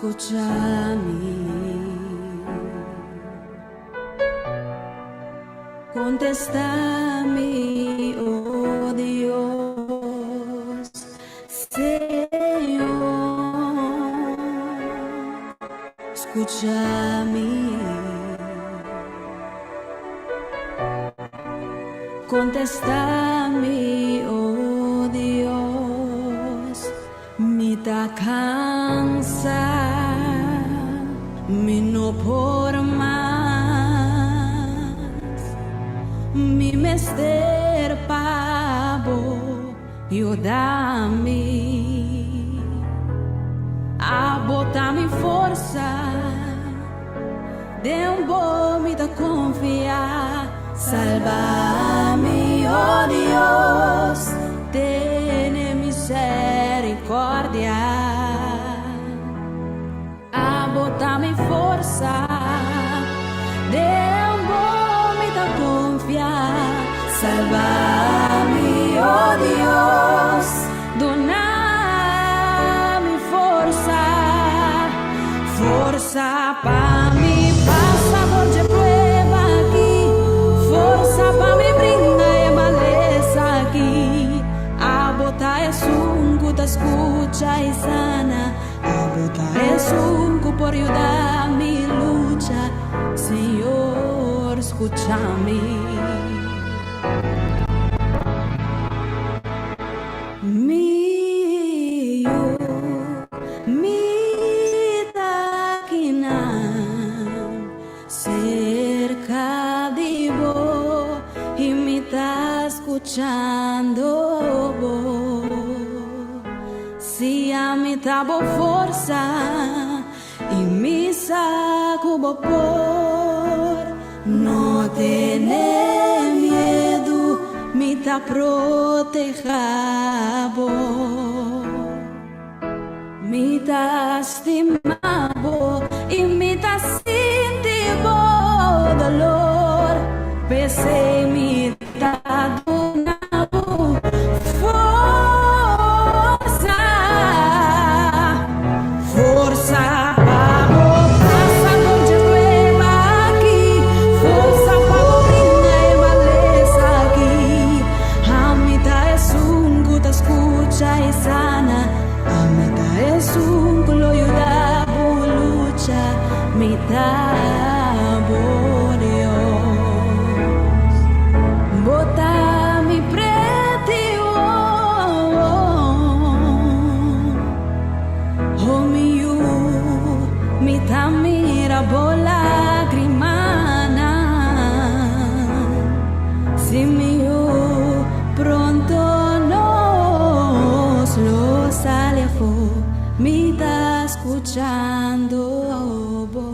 Skucha mi. Kontestá mi, o Dios, Señor. Skucha mi. Kontestá mi, o Dios. Mi ta kansá, mi no por mas. Mi mester pa bo yuda mi. Abo ta mi forsa, den bo mi ta konfia. Salba mi, o Dios, tene miserikòrdia. Abo ta mi forsa, den bo mi ta konfia. Salba mi, o Dios, duna mi forsa, forsa pa mi pasa for dje prueba aki, forsa pa mi bringa e malesa aki. Abo ta esun ku ta skucha i sana, abo ta esun ku por yuda mi lucha, Señor, skucha mi. Mi yu, mi ta kinan serka di bo i mi ta skuchando bo. Si ami ta bo forsa i mi sa ku bo por. No tene miedu, mi ta protehá bo. Mi ta stima bo i mi ta sinti bo dolor, p'esei mi ta duna bo forsa, forsa pa bo pasa dor dje prueba aki, forsa pa bo bringa e malesa aki. Ami ta esun ku ta skucha i sana, ami ta esun ku lo yuda bo lucha, mi ta bo Dios. Bo ta mi preti wowo, oh mi yu, mi ta mira bo lagrimanan. Si mi yu, pronto nos lo sali afó, mi ta skuchando bo.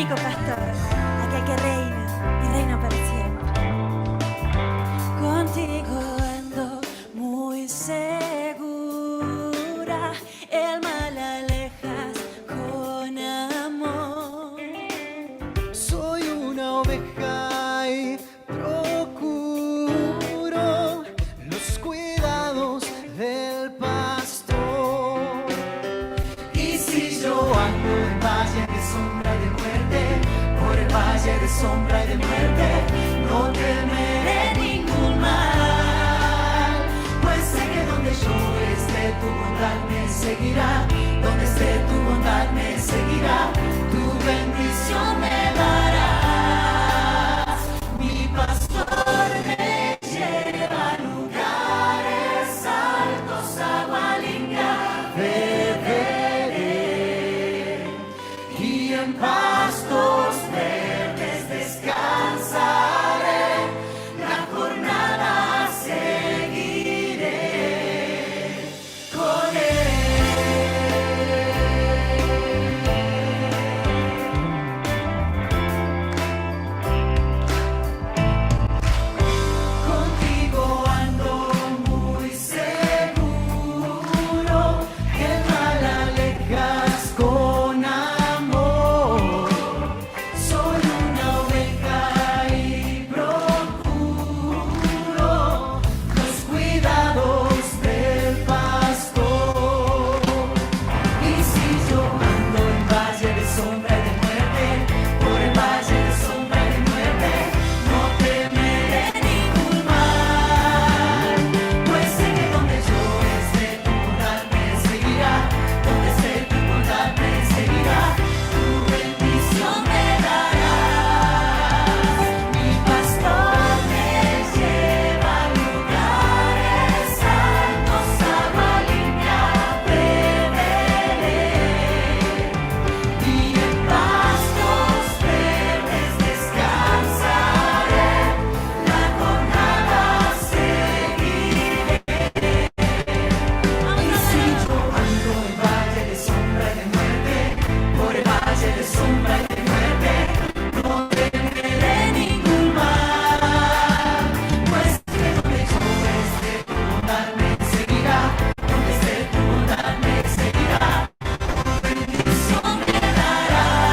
único pastor, aquel que reina y reina para siempre. Contigo ando muy segura, el mal alejas con amor. Soy una oveja y procuro los cuidados del pastor. Y si yo ando en valle de sombra y de muerte, por el valle de sombra y de muerte, no temeré ningún mal. Pues sé que donde yo esté, tu bondad me seguirá. Donde esté tu bondad me seguirá. Tu bendición me darás. Mi pastor me lleva a lugares altos, agua limpia beberé. Y en pastos verdes descansaré. La jornada seguiré con él. Contigo ando muy seguro, el mal alejas con amor. Soy una oveja y procuro los cuidados del pastor. Y si yo ando en valle de sombra y de muerte, por el valle de sombra y de muerte, no temeré ningún mal. Pues sé que donde yo esté, tu bondad me seguirá. Donde esté tu bondad me seguirá. Tu bendición me darás. Mi pastor me lleva a lugares altos, agua limpia beberé. Y en pastos verdes descansaré, la jornada seguiré. Y si yo ando en valle de sombra y de muerte, por el valle de sombra y de muerte, no temeré ningún mal. Pues que donde yo esté, tu bondad me seguirá. Donde esté tu bondad me seguirá. Tu bendición me darás.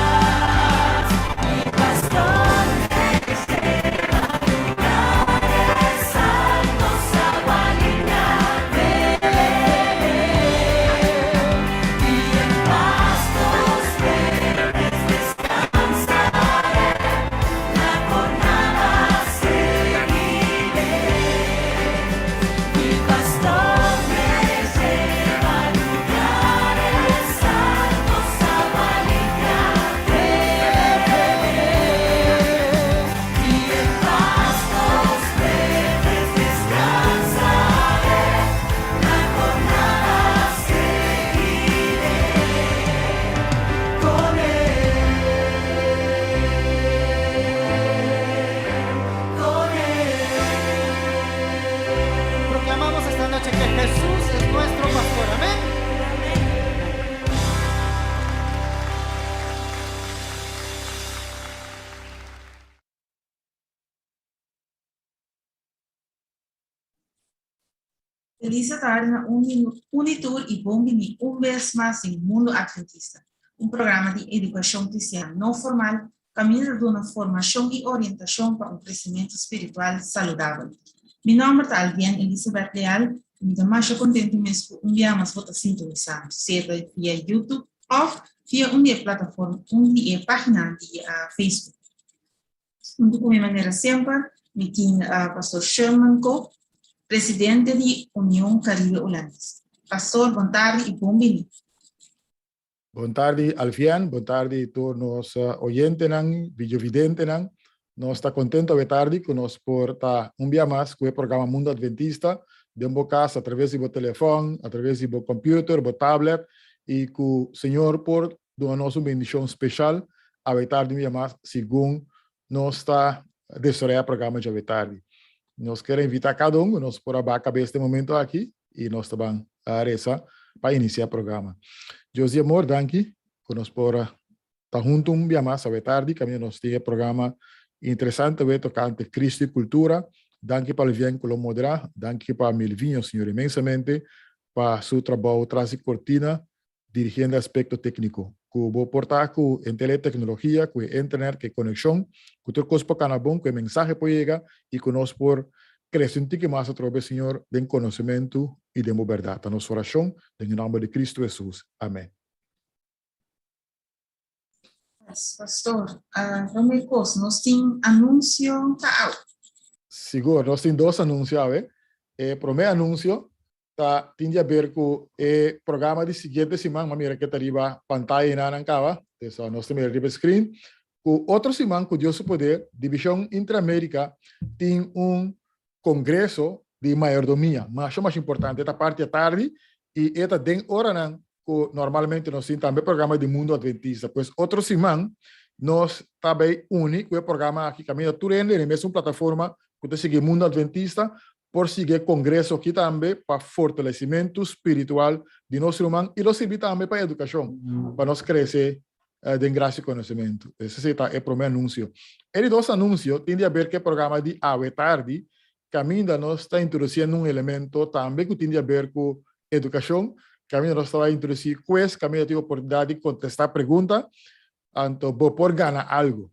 Mi pastor me lleva a lugares altos, agua limpia beberé. Y en pastos verdes descansaré, la jornada seguiré. Mi pastor me lleva a lugares altos, agua limpia beberé. Y en pastos verdes descansaré, la jornada seguiré con él, con él. Proclamamos esta noche que Jesús es nuestro pastor. Amén. Amén. Felis tardi na un i tur i bon bini un bes mas den Mundo Adventista, un programa di edukashon kristian no formal kaminda ta duna formashon i orientashon pa un kresementu spiritual saludabel. Mi nòmber ta Alvien Elizabeth Leal i mi ta masha kontentu mes ku un bia mas bo ta sintonisá nos, sea ta via YouTube òf via un di e plataforma, un di e páginanan di Facebook. Huntu ku mi manera semper mi tin Pastor Sherman Koop, presidente di Union Caribe Hulandes. Pastor, bon tardi i bon bini. Bon tardi Alfian, bon tardi tur nos oyentenan, videovidentenan. Nos ta contento awe tardi cu nos por ta un bia mas cu e programa Mundo Adventista den bo cas a traves di bo telefon, a traves di bo computer, bo tablet y cu Señor por duna nos un bendicion special awe tardi un bia mas segun nos ta desaroya programa djawe tardi. Nos kier a invita cada un cu nos por a baha cabes den momento aki y nos ta ban a reza pa inicia programa. Dios di amor, danki cu nos por a. ta huntu un bia mas awe tardi kaminda nos tin e programa interesante awe tokante Cristo i Kultura. Danki pa Alvien ku lo moderá, danki pa Melvinho señor inmensamente pa su trabou tras di kortina dirigiendo aspekto tékniko. Ku bo por ta ku henter e teknologia, ku e internet, ku e konekshon, ku tur kos por kana bon, ku e mensahe por yega i ku nos por krese un tiki mas atrobe Señor den konosementu i den bo bèrdat. Ta nos orashon den e nòmber di Kristu Hesus. Amèn. Yes, pastor. Prome kos, nos tin anunsio ta awe. Sigur, nos tin dos anunsio awe. E prome anunsio ta tin di haber ku e programa di siguiente siman, m'a mira ke ta riba pantaya einan nan kaba, dus nos ta mira riba e screen, ku otro siman ku Dios su poder, Divishon Interamerica tin un kongreso di mayordomia, masha masha importante, e ta parti atardi i e ta den oranan ku normalmente nos tin tambe programa di Mundo Adventista. Pues otro siman nos ta bay uni ku e programa aki kaminda tur hende den e mesun plataforma ku ta sigui Mundo Adventista por sigui e kongreso aki tambe pa fortalesimentu spiritual di nos ruman i lo sirbi tambe pa edukashon pa nos krese den grasia i konosementu. Esei ta e promé anunsio. E di dos anunsio tin di aber ku e programa di awe tardi kaminda nos ta introdusiendo un elemento tambe ku tin di aber ku edukashon, kaminda nos ta bai introdusí kues, kaminda tin oportunidat di kontestá pregunta, anto bo por gana algu.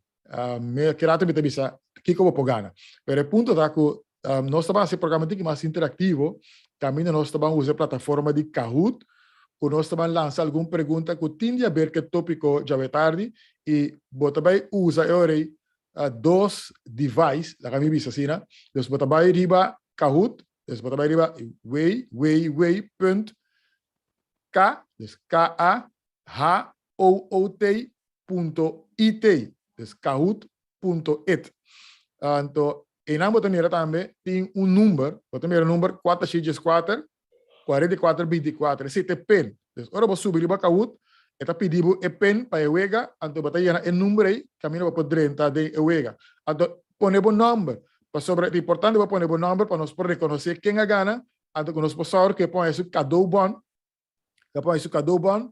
Mi ki rato mi ta bisa kiko bo por gana. Pero e punto ta ku nos ta bai hasi e programa un tiki mas interaktivo, kaminda nos ta bai usa e plataforma di Kahoot, ku nos ta bai lansa algun pregunta ku tin di aber ku e tópiko djawe tardi i bo ta bai usa e ora ei dos device, laga mi bisa asina, dus bo ta bai riba Kahoot, dus bo ta bai riba www punt k, dus K A H O O T punto I T, dus Kahoot punto it. Anto einan bo ta mira tambe tin un number, bo ta mira number kuater shei dieskuater, 44 24, esei ta e pin. Dus ora bo subi riba Kahoot, e ta pidi bo e pin pa e wega, anto bo ta yena e number ei kaminda bo por drenta den e wega. Anto pone bo nomber, pasobra ta importante bo pone bo nomber pa nos por rekonosé ken a gana, anto ku nos por sòru ku e pon su cadeaubon, e pon su cadeaubon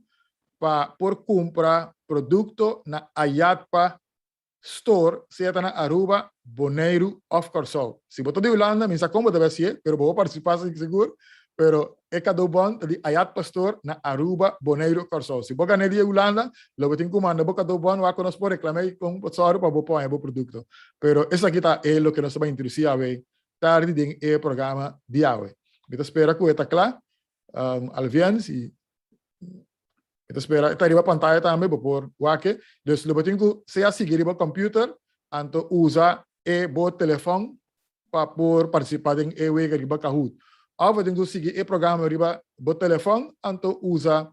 pa por kumpra produkto na Ayatpa Store, sea ta na Aruba, Boneiru òf Kòrsou. Si bo ta di Hulanda, mi sa kon bo ta bai hasié, pero bo por partisipá sigur, pero e cadeaubon ta di Ayatpa Store na Aruba, Boneiru, Kòrsou. Si bo gané di Hulanda, lo bo tin ku manda bo cadeaubon wak ku nos por reklam'é i kon bo sòru pa bo por haña bo produkto. Pero esaki ta e loke nos ta bai introdusí awe tardi den e programa di awe. Mi ta spera ku e ta kla. Alvien, si mi ta spera, e ta riba pantaya tambe, bo por wak e. Dus lo bo tin ku sea sigui riba computer, anto usa e bo telefòn pa por partisipá den e wega riba Kahoot. Òf bo tin ku sigui e programa riba bo telefòn, anto usa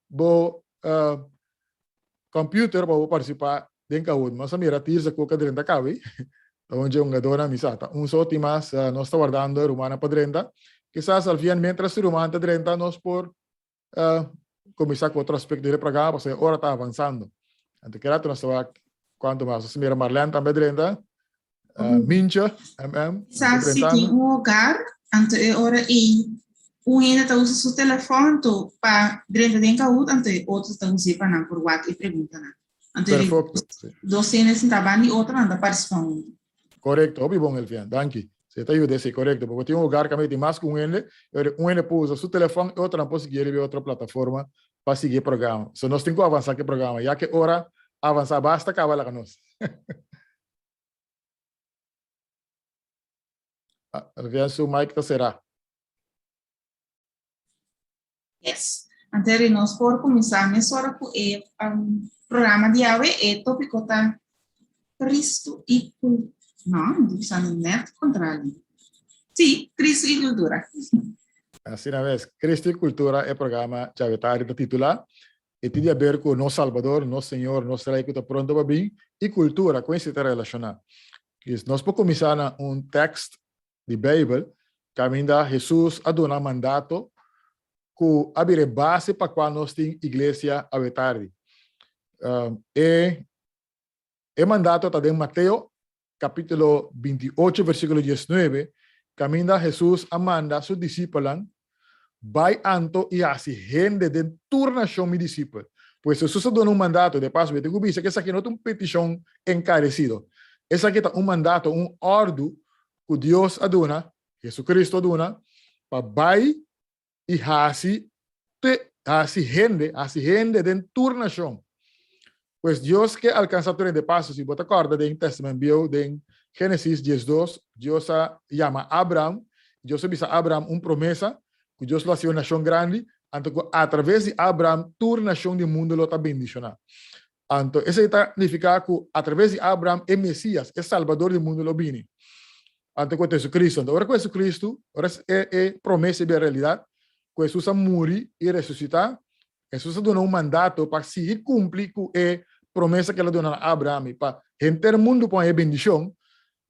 bo computer pa bo partisipá den Kahoot. Nos a mira Tirza ku a drenta kawe. Ta un dje hungadónan mi sa. Ta un so tin mas nos ta wardando e rumannan pa drenta. Kisas Alvien mientras e ruman ta drenta nos por kuminsá ku otro aspekto di e programa pasobra e ora ta avansando. Anto kera nos ta wak kuantu mas. Nos a mira Marlene tambe drenta. Mintje, MM. Sa si tin un hogar, anto e ora ei un hende ta usa su telefòn anto pa drenta den Kahoot, anto e otro ta us'é pa nan por wak e preguntanan. Anto e Perfecto. dos hende sinta banda di otro nan ta partisipá huntu. Korekto, hopi bon Elvian, danki. Si ta yuda esei, korekto, pasobra tin un hogar kaminda tin mas ku un hende, e ora un hende por usa su telefòn e otronan por sigui riba e otro plataforma pa sigui e programa. So nos tin ku avansá ku e programa, ya ku e ora a avansá basta kaba laga nos. Elvian su mic ta será. Yes. Anto nos por kuminsá mesora ku e um, programa di awe. E tópiko ta Cristo i kultura. No, mi ta bisando net kontrario. Sí, Cristo i kultura. Asina mes, Cristo i Kultura e programa djawe tardi ta titulá. E tin di haber ku nos Salbador, nos Señor, nos Rei ku ta pronto pa bin, i kultura, kon esei ta relashoná. Nos por kuminsá na un tèkst di Beibel kaminda Hesus a duna mandato ku a bira e base pa kua nos tin iglesia awe tardi. E e mandato ta den Mateo kapítulo 28 versíkulo 19 kaminda Hesus a manda su disipelnan, Bai anto i hasi hende den tur nashon mi disipel. Pues Hesus a duna un mandato, de paso mi tin ku bisa ku esaki no ta un petishon enkaresido. Esaki ta un mandato, un òrdu ku Dios a duna, Hesukristu a duna, pa bai i hasi te hasi hende, hasi hende den tur nashon. Pues Dios ke alkansá tur hende. Paso, si bo ta kòrda den Tèstamènt Bieu, den Génesis 12, Dios a yama Abraham, Dios a bisa Abraham un promesa, ku Dios lo hasi un nashon grandi, anto ku atraves di Abraham tur nashon di mundu lo ta bendishoná. Anto esei ta nifiká ku atraves di Abraham e Mesias, e Salbador di mundu lo bini. Anto ku Jesucristo. Anto ora ku Jesucristo, ora e e promesa bira realidat, ku Jesus a muri i resusitá, Jesus a duna un mandato pa sigui kumpli ku e promesa ku el a duna na Abraham i pa henter mundu por haña e bendishon.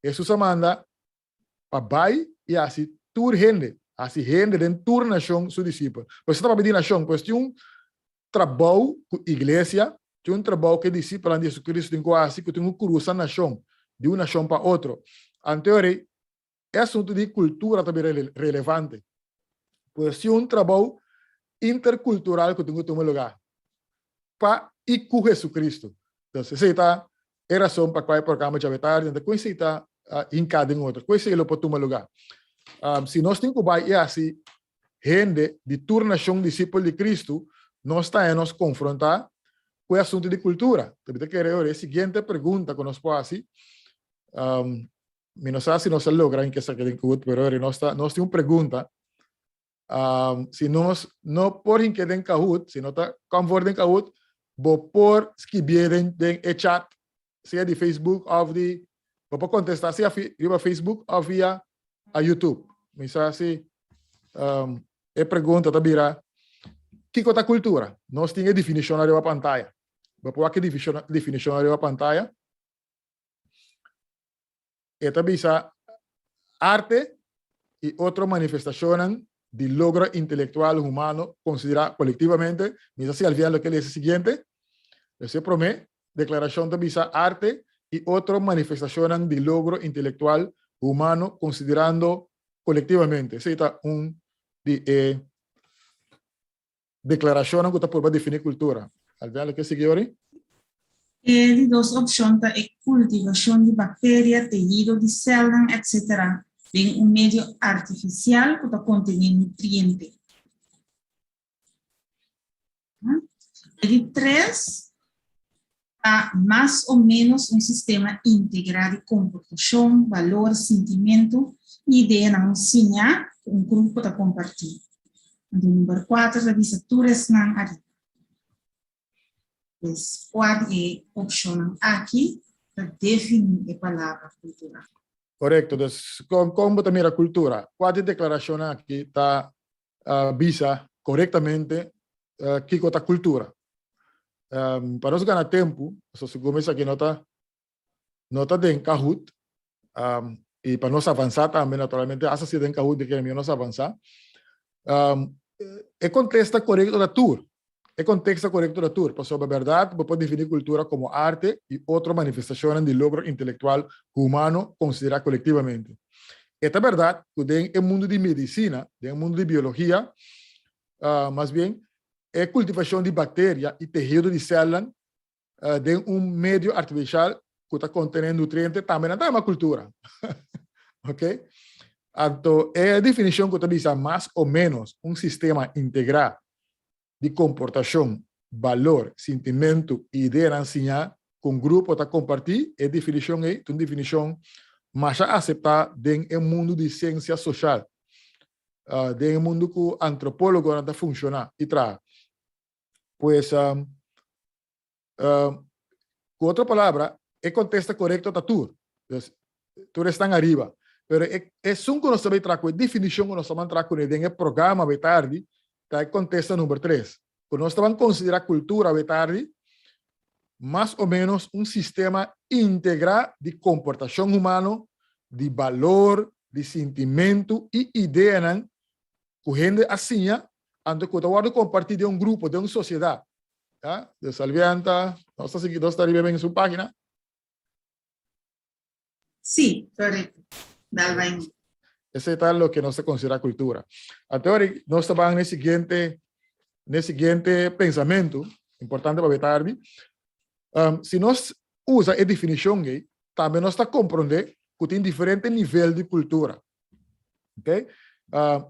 Jesus a manda pa bai i hasi tur hende, hasi hende den tur nashon su disipel. Pues e ta papia di nashon, pues tin un trabou ku iglesia, tin un trabou ku e disipelnan di Jesucristo tin ku hasi ku tin ku krusa nashon, di un nashon pa otro. Anto e asuntu di kultura ta bira relevante. Pues tin un trabou interkultural ku tin ku tuma lugá pa i ku Jesucristo. Entonces esei ta e rason pa kua e programa djawe tardi, anto ku esei ta hinká den otro, ku esei lo por tuma lugá. Si nos tin ku bai i hasi hende di tur nashon disipel di Kristu, nos ta haña nos konfrontá ku e asuntu di kultura. Mi ta kere ora e siguiente pregunta ku nos por hasi, mi no sa si nos a logra hinka esaki den Kahoot, pero ora nos ta, nos tin un pregunta, si nos no por hink'é den Kahoot, si no ta comfort den Kahoot, bo por skibié den den e chat, sea di Facebook òf di, bo por kontestá sea riba Facebook òf via a YouTube. Mi sa si e pregunta ta bira, kiko ta kultura? Nos tin e definishon ariba pantaya. Bo por wak e definishon ariba pantaya. E ta bisa, Arte i otro manifestashonnan di logro intelektual humano konsiderá kolektivamente. Mi ta siga al loke lesa siguiente. Lesa e promé deklarashon ta bisa, Arte i otro manifestashonnan di logro intelektual humano konsiderando kolektivamente. Esei ta un di e deklarashonnan ku ta purba definí kultura. Alvia loke sigui ori. E di dos opshon ta e kultivashon di bakteria, tehido di sèlnan, etc. Den un medio artifisial ku ta kontené nutriente. E di tres ta mas o ménos un sistema integrá di komportashon, balor, sintimentu i ideanan siñá ku un grupo ta kompartí. Anto number kuater ta bisa tur esnan ariba. Pues kua di e opshonnan aki ta definí e palabra kultura? Korekto. Dus kon kon bo ta mira kultura? Kua di e deklarashonnan aki ta bisa korektamente kiko ta kultura? Pa nos gana tempu, pasobra segun mi esaki no ta no ta den Kahoot, i pa nos avansá tambe naturalmente, asta si den Kahoot di kere mihó nos avansá. E kontesta korekto ta tur. E kontesta korekto ta tur, pasobra bèrdat bo por definí kultura komo arte i otro manifestashonnan di logro intelektual humano konsiderá kolektivamente. E ta bèrdat ku den e mundu di medisina, den e mundu di biologia, mas bien, e kultivashon di bakteria i tehido di sèlnan den un medio artifisial ku ta kontené nutriente tambe nan ta yama kultura. Ok? Anto e definishon ku ta bisa mas o ménos un sistema integrá di komportashon, balor, sintimentu i ideanan siñá ku un grupo ta kompartí, e definishon ei ta un definishon masha aseptá den e mundu di siensia soshal, den e mundu ku antropólogonan ta funshoná i traha. Pues, ku otro palabra, e kontesta korekto ta tur. Dus, tur esnan ariba. Pero e esun ku nos ta bai traha ku e definishon ku nos ta ban traha kuné den e programa bai tardi, ta e kontesta number tres. Ku nos ta ban konsiderá kultura bai tardi mas o ménos un sistema integrá di komportashon humano, di balor, di sintimentu i ideanan ku hende a siña anto ku ta wòrdu kompartí den un grupo, den un sosiedat. Ya, de Salvianta, nos ta sigui, nos ta riba ben su página. Sí, korekto. Dal bai. Esei ta loke nos ta konsiderá kultura. Anto nos ta ban n'e siguiente, n'e siguiente pensamentu. Importante pa tardi. Si nos usa e definishon ei, tambe nos ta komprondé ku tin diferente nivel di kultura. Ok?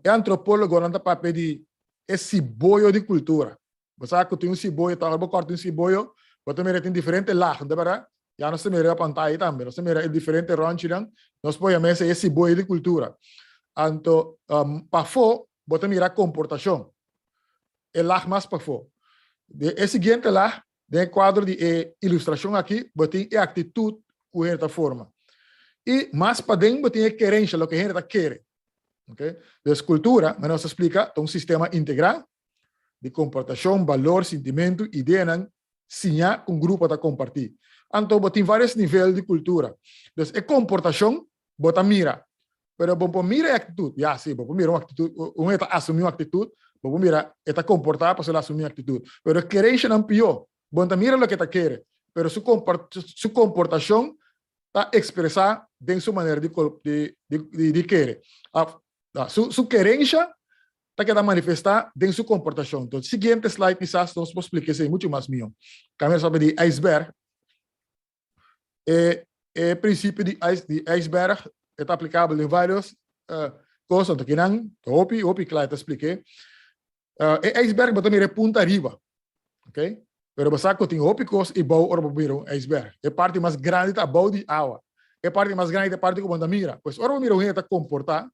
E antropólogonan ta papia di e siboyo di kultura. Bo sa ku tin un siboyo, ta ora bo kòrta un siboyo, bo ta mira tin diferente lag, no ta bèrdat? Ya nos ta mira riba pantaya tambe, nos ta mira e diferente rònchinan, nos por yama esei e siboyo di kultura. Anto, pafó bo ta mira komportashon, e lag mas pafó. De e siguiente lag, den e kuadro di e ilustrashon aki, bo tin e aktitut ku hende ta forma. I mas paden bo tin e kerensha, loke hende ta kere. Ok? Dus kultura, manera nos ta splika, ta un sistema integrá di komportashon, balor, sintimentu, ideanan siñá ku un grupo ta kompartí. Anto bo tin vários nivel di kultura. Dus e komportashon bo ta mira, pero bo por mira e aktitut. Ya, sí, bo por mira un aktitut, un hende ta asumí un aktitut, bo por mira e ta komportá pasobra el a asumí un aktitut. Pero e kerenshanan pió. Bo no ta mira loke e ta kere, pero su su komportashon ta ekspresá den su manera di di di kere. Òf, su su kerensha ta keda manifestá den su komportashon. Entonces, siguiente slide kisas nos por splika esei muchu mas mihó. Kaminda nos papia di ijsberg, e e prinsipio di di ijsberg e ta aplikabel den vários kos, anto kinan ta hopi hopi kla e ta splik'é. E ijsberg bo ta mira e punta ariba, ok? Pero bo sa ku tin hopi kos ebou ora bo mira un ijsberg. E parti mas grandi ta abou di awa. E parti mas grandi ta e parti ku bo no ta mira. Pues ora bo mira un hende ta komportá,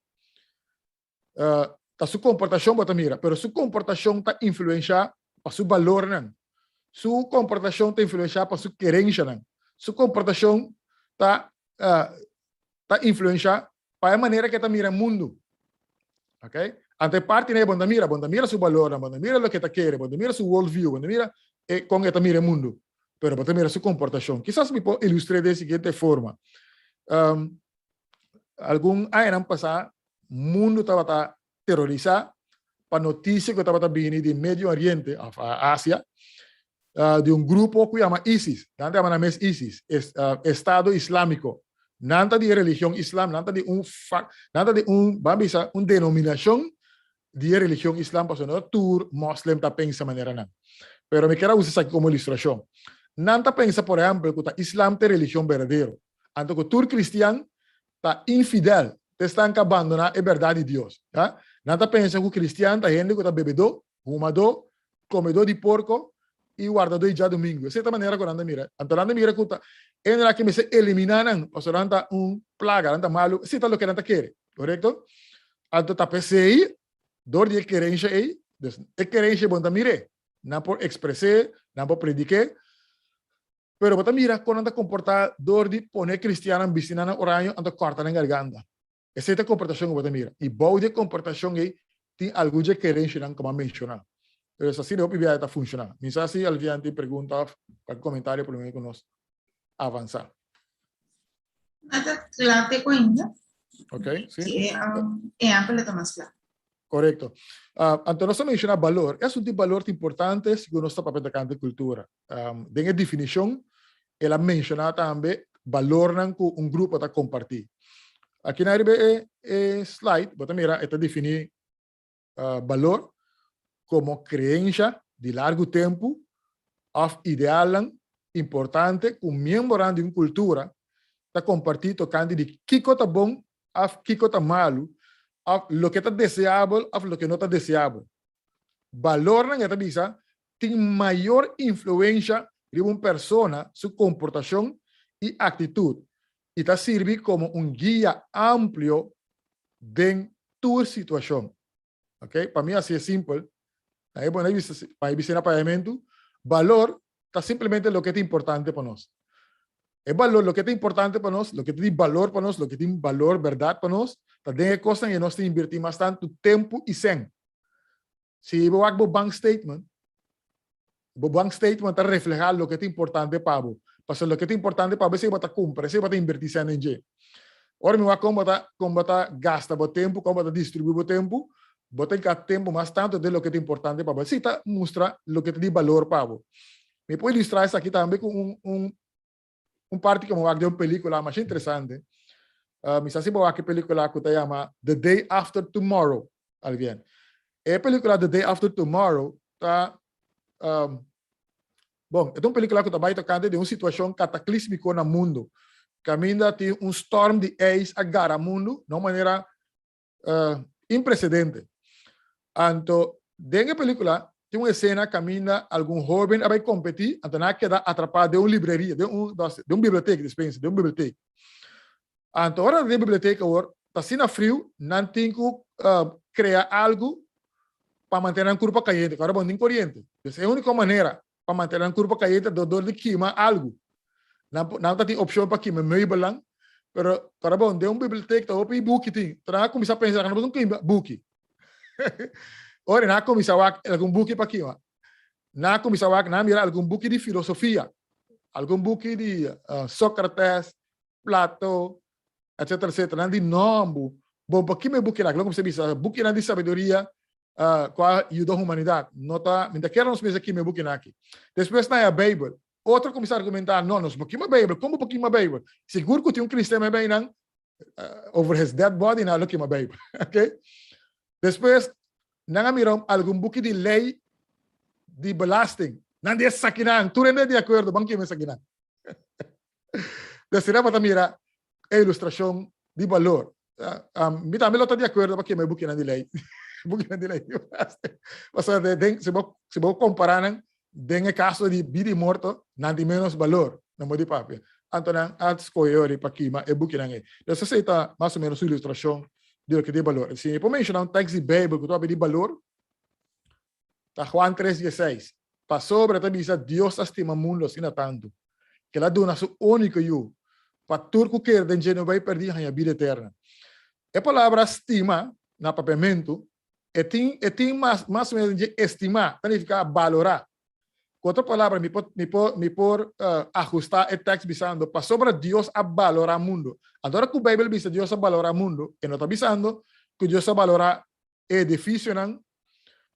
ta su komportashon bo ta mira, pero su komportashon ta influenshá pa su balornan. Su komportashon ta influenshá pa su kerenshanan. Su komportashon ta ta influenshá pa e manera ku e ta mira mundu. Ok? Anto e parti nei bo no ta mira, bo no ta mira su balornan, bo no ta mira loke e ta kere, bo no ta mira su worldview, bo no ta mira e kon e ta mira e mundu, pero bo ta mira su komportashon. Kisas mi por ilustr'é den e siguiente forma. Algun añanan pasá mundu tabata terorisá pa notisia ku tabata bini di Medio Oriente òf Asia di un grupo ku yama ISIS. Nan ta yama nan mes ISIS, Estado Islámiko. Nan ta di e religion Islam, nan ta di un nan ta di un, ban bisa, un denominashon di e religion Islam pasobra no tur mòslem ta pensa manera nan. Pero mi kier a usa esaki komo ilustrashon. Nan ta pensa, por ehèmpel, ku ta Islam ta e religion berdadero, anto ku tur kristian ta infidel, ta esnan ku a bandoná e bèrdat di Dios. Ya. Nan ta pensa ku kristian ta hende ku ta bebedó, humadó, komedó di porko i wardadó di djadumingu. Esei ta manera ku nan ta mira. Anto nan ta mira ku ta e nan aki mester eliminá nan, pasobra nan ta un plaga, nan ta malu. Esei ta loke nan ta kere, korekto? Anto ta p'esei, dor di e kerensha ei, dus e kerensha ei bo no ta mir'é. Nan por ekspres'é, nan por predik'é, Pero bo ta mira kon nan ta komportá dor di pone e kristiannan bisti nan nan oraño anto kòrta nan garganta. Esei ta e komportashon ku bo ta mira. I bou di e komportashon ei tin algun dje kerenshanan ku bo a menshoná. Pero es asina hopi biaha ta funshoná. Mi sa si Alvian tin pregunta òf kualke komentario promé ku nos avansá. No ta kla te ku ainda. Ok, si. Si e ehèmpel ta mas kla. Korekto. Anto nos a menshoná balor. E asuntu di balor ta importante segun nos ta papia tokante kultura. Den e definishon el a menshoná tambe balornan ku un grupo ta kompartí. Aki nan riba e e slide bo ta mira e ta definí balor komo kreensha di largu tempu òf idealnan importante ku miembronan di un kultura ta kompartí tokante di kiko ta bon òf kiko ta malu, òf loke ta deseabel òf loke no ta deseabel. Balornan, e ta bisa, tin mayor influensha riba un persona su komportashon i aktitut i ta sirbi komo un guia amplio den tur situashon. Ok, pa mi asi e simpel. Na e buena bista, pa e bista na papiamentu, balor ta simplemente loke ta importante pa nos. E balor, loke ta importante pa nos, loke ta di balor pa nos, loke tin balor berdad pa nos, ta den e kosnan e nos ta inverti mas tantu tempu i sèn. Si bo wak bo bank statement, bo bank statement ta refleha loke ta importante pa bo. Pasobra loke ta importante pa bo esei bo ta kumpra, esei bo ta inverti sèn den dje. Ora mi wak kon bo ta kon bo ta gasta bo tempu, kon bo ta distribui bo tempu, bo ta hinka tempu mas tantu den loke ta importante pa bo. Esei ta mustra loke ta di balor pa bo. Mi por ilustra esaki tambe ku un un un parti ku mi wak den un pelikula masha interesante. Mi sa si bo wak e pelikula ku ta yama The Day After Tomorrow, Alvien. E pelikula The Day After Tomorrow ta. Bon, e ta un pelikula ku ta bai tokante di un situashon kataklísmiko na mundu. Kaminda tin un storm di ijs a gara mundu na un manera impresedente. Anto, den e pelikula tin un esena kaminda algun hóben a bai kompetí, anto nan a keda atrapá den un libreria, den un, den un bibliotek, dispensa, den un bibliotek. Anto ora nan den bibliotek awor, ta asina friu, nan tin ku krea algu pa mantené nan kurpa kayente, ku ora bo no tin koriente. Dus e úniko manera pa mantené nan kurpa kayente ta dor di kima algu. Nan nan ta tin opshon pa kima meubelnan, pero ora bo den un bibliotek ta hopi buki tin. Enton nan a kuminsá pensa, nan no por kima buki. Ora nan a kuminsá wak algun buki pa kima, nan a kuminsá wak, nan a mira algun buki di filosofia, algun buki di Sócrates, Plato, etcétera, etcétera. Nan di, No, bu, bo pa kima e bukinan aki? Lo kuminsá bisa, bukinan di sabiduria ku a yuda humanidat. No ta, mi ta kere nos mester kima e bukinan aki. Despues nan a Beibel. Otro kuminsá argumentá, No, nos por kima Beibel. Kon bo por kima Beibel? Sigur ku tin un kristian meimei nan, over his dead body nan lo kima Beibel. Okay? Despues nan a mira algun buki di lei di belasting. Nan di esakinan, tur hende di akuerdo, ban kima esakinan. Destina bo ta mira e ilustrashon di balor. Mi tambe lo ta di akuerdo pa kima e bukinan di lei. Bukinan di lei. Pasobra den, si bo, si bo kompará nan den e kaso di bida i morto, nan tin ménos balor, nan bo di papia. Anto nan a skohe ori pa kima e bukinan ei. Entonces esei ta mas o ménos un ilustrashon di loke ta e balor. Si mi por menshoná un tèks di Beibel ku ta papia di balor, Ta Juan tres dieseis. Pasobra ta bisa Dios a stima mundu asina tantu, ku el a duna su úniko Yu, pa tur ku kere den dje no bai pèrdí haña bida eterna. E palabra stima na papiamentu e tin e tin mas mas o menos den dje estimá, ta nifiká balorá. Ku otro palabra mi por mi por mi por ahustá e tèks bisando, pasobra Dios a balorá mundu. Anto ora ku Beibel bisa Dios a balorá mundu, e no ta bisando ku Dios a balorá e edificionan,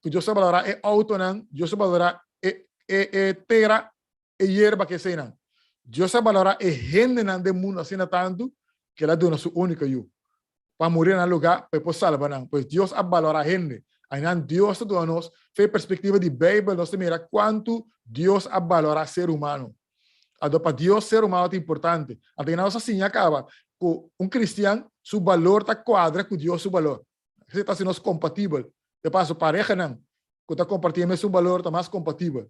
cu Dios ta valora e autonan, Dios ta valora e, e, e tera, e yerba que eseinan. Dios ta valora e hendenan den mundo asina tantu que el a duna su único yu pa muri na nan lugar pa e por salba nan. Pues Dios a valora hende. Ainan Dios ta duna nos fe perspectiva di Bijbel, nos ta mira cuantu Dios a valora ser humano. Anto pa Dios ser humano ta importante. Anto nos a siña caba cu un cristian su balor ta cuadra cu Dios su balor. Esei ta hasi nos kompatibel. De paso, parehanan ku ta kompartí e mesun balor ta mas kompatibel.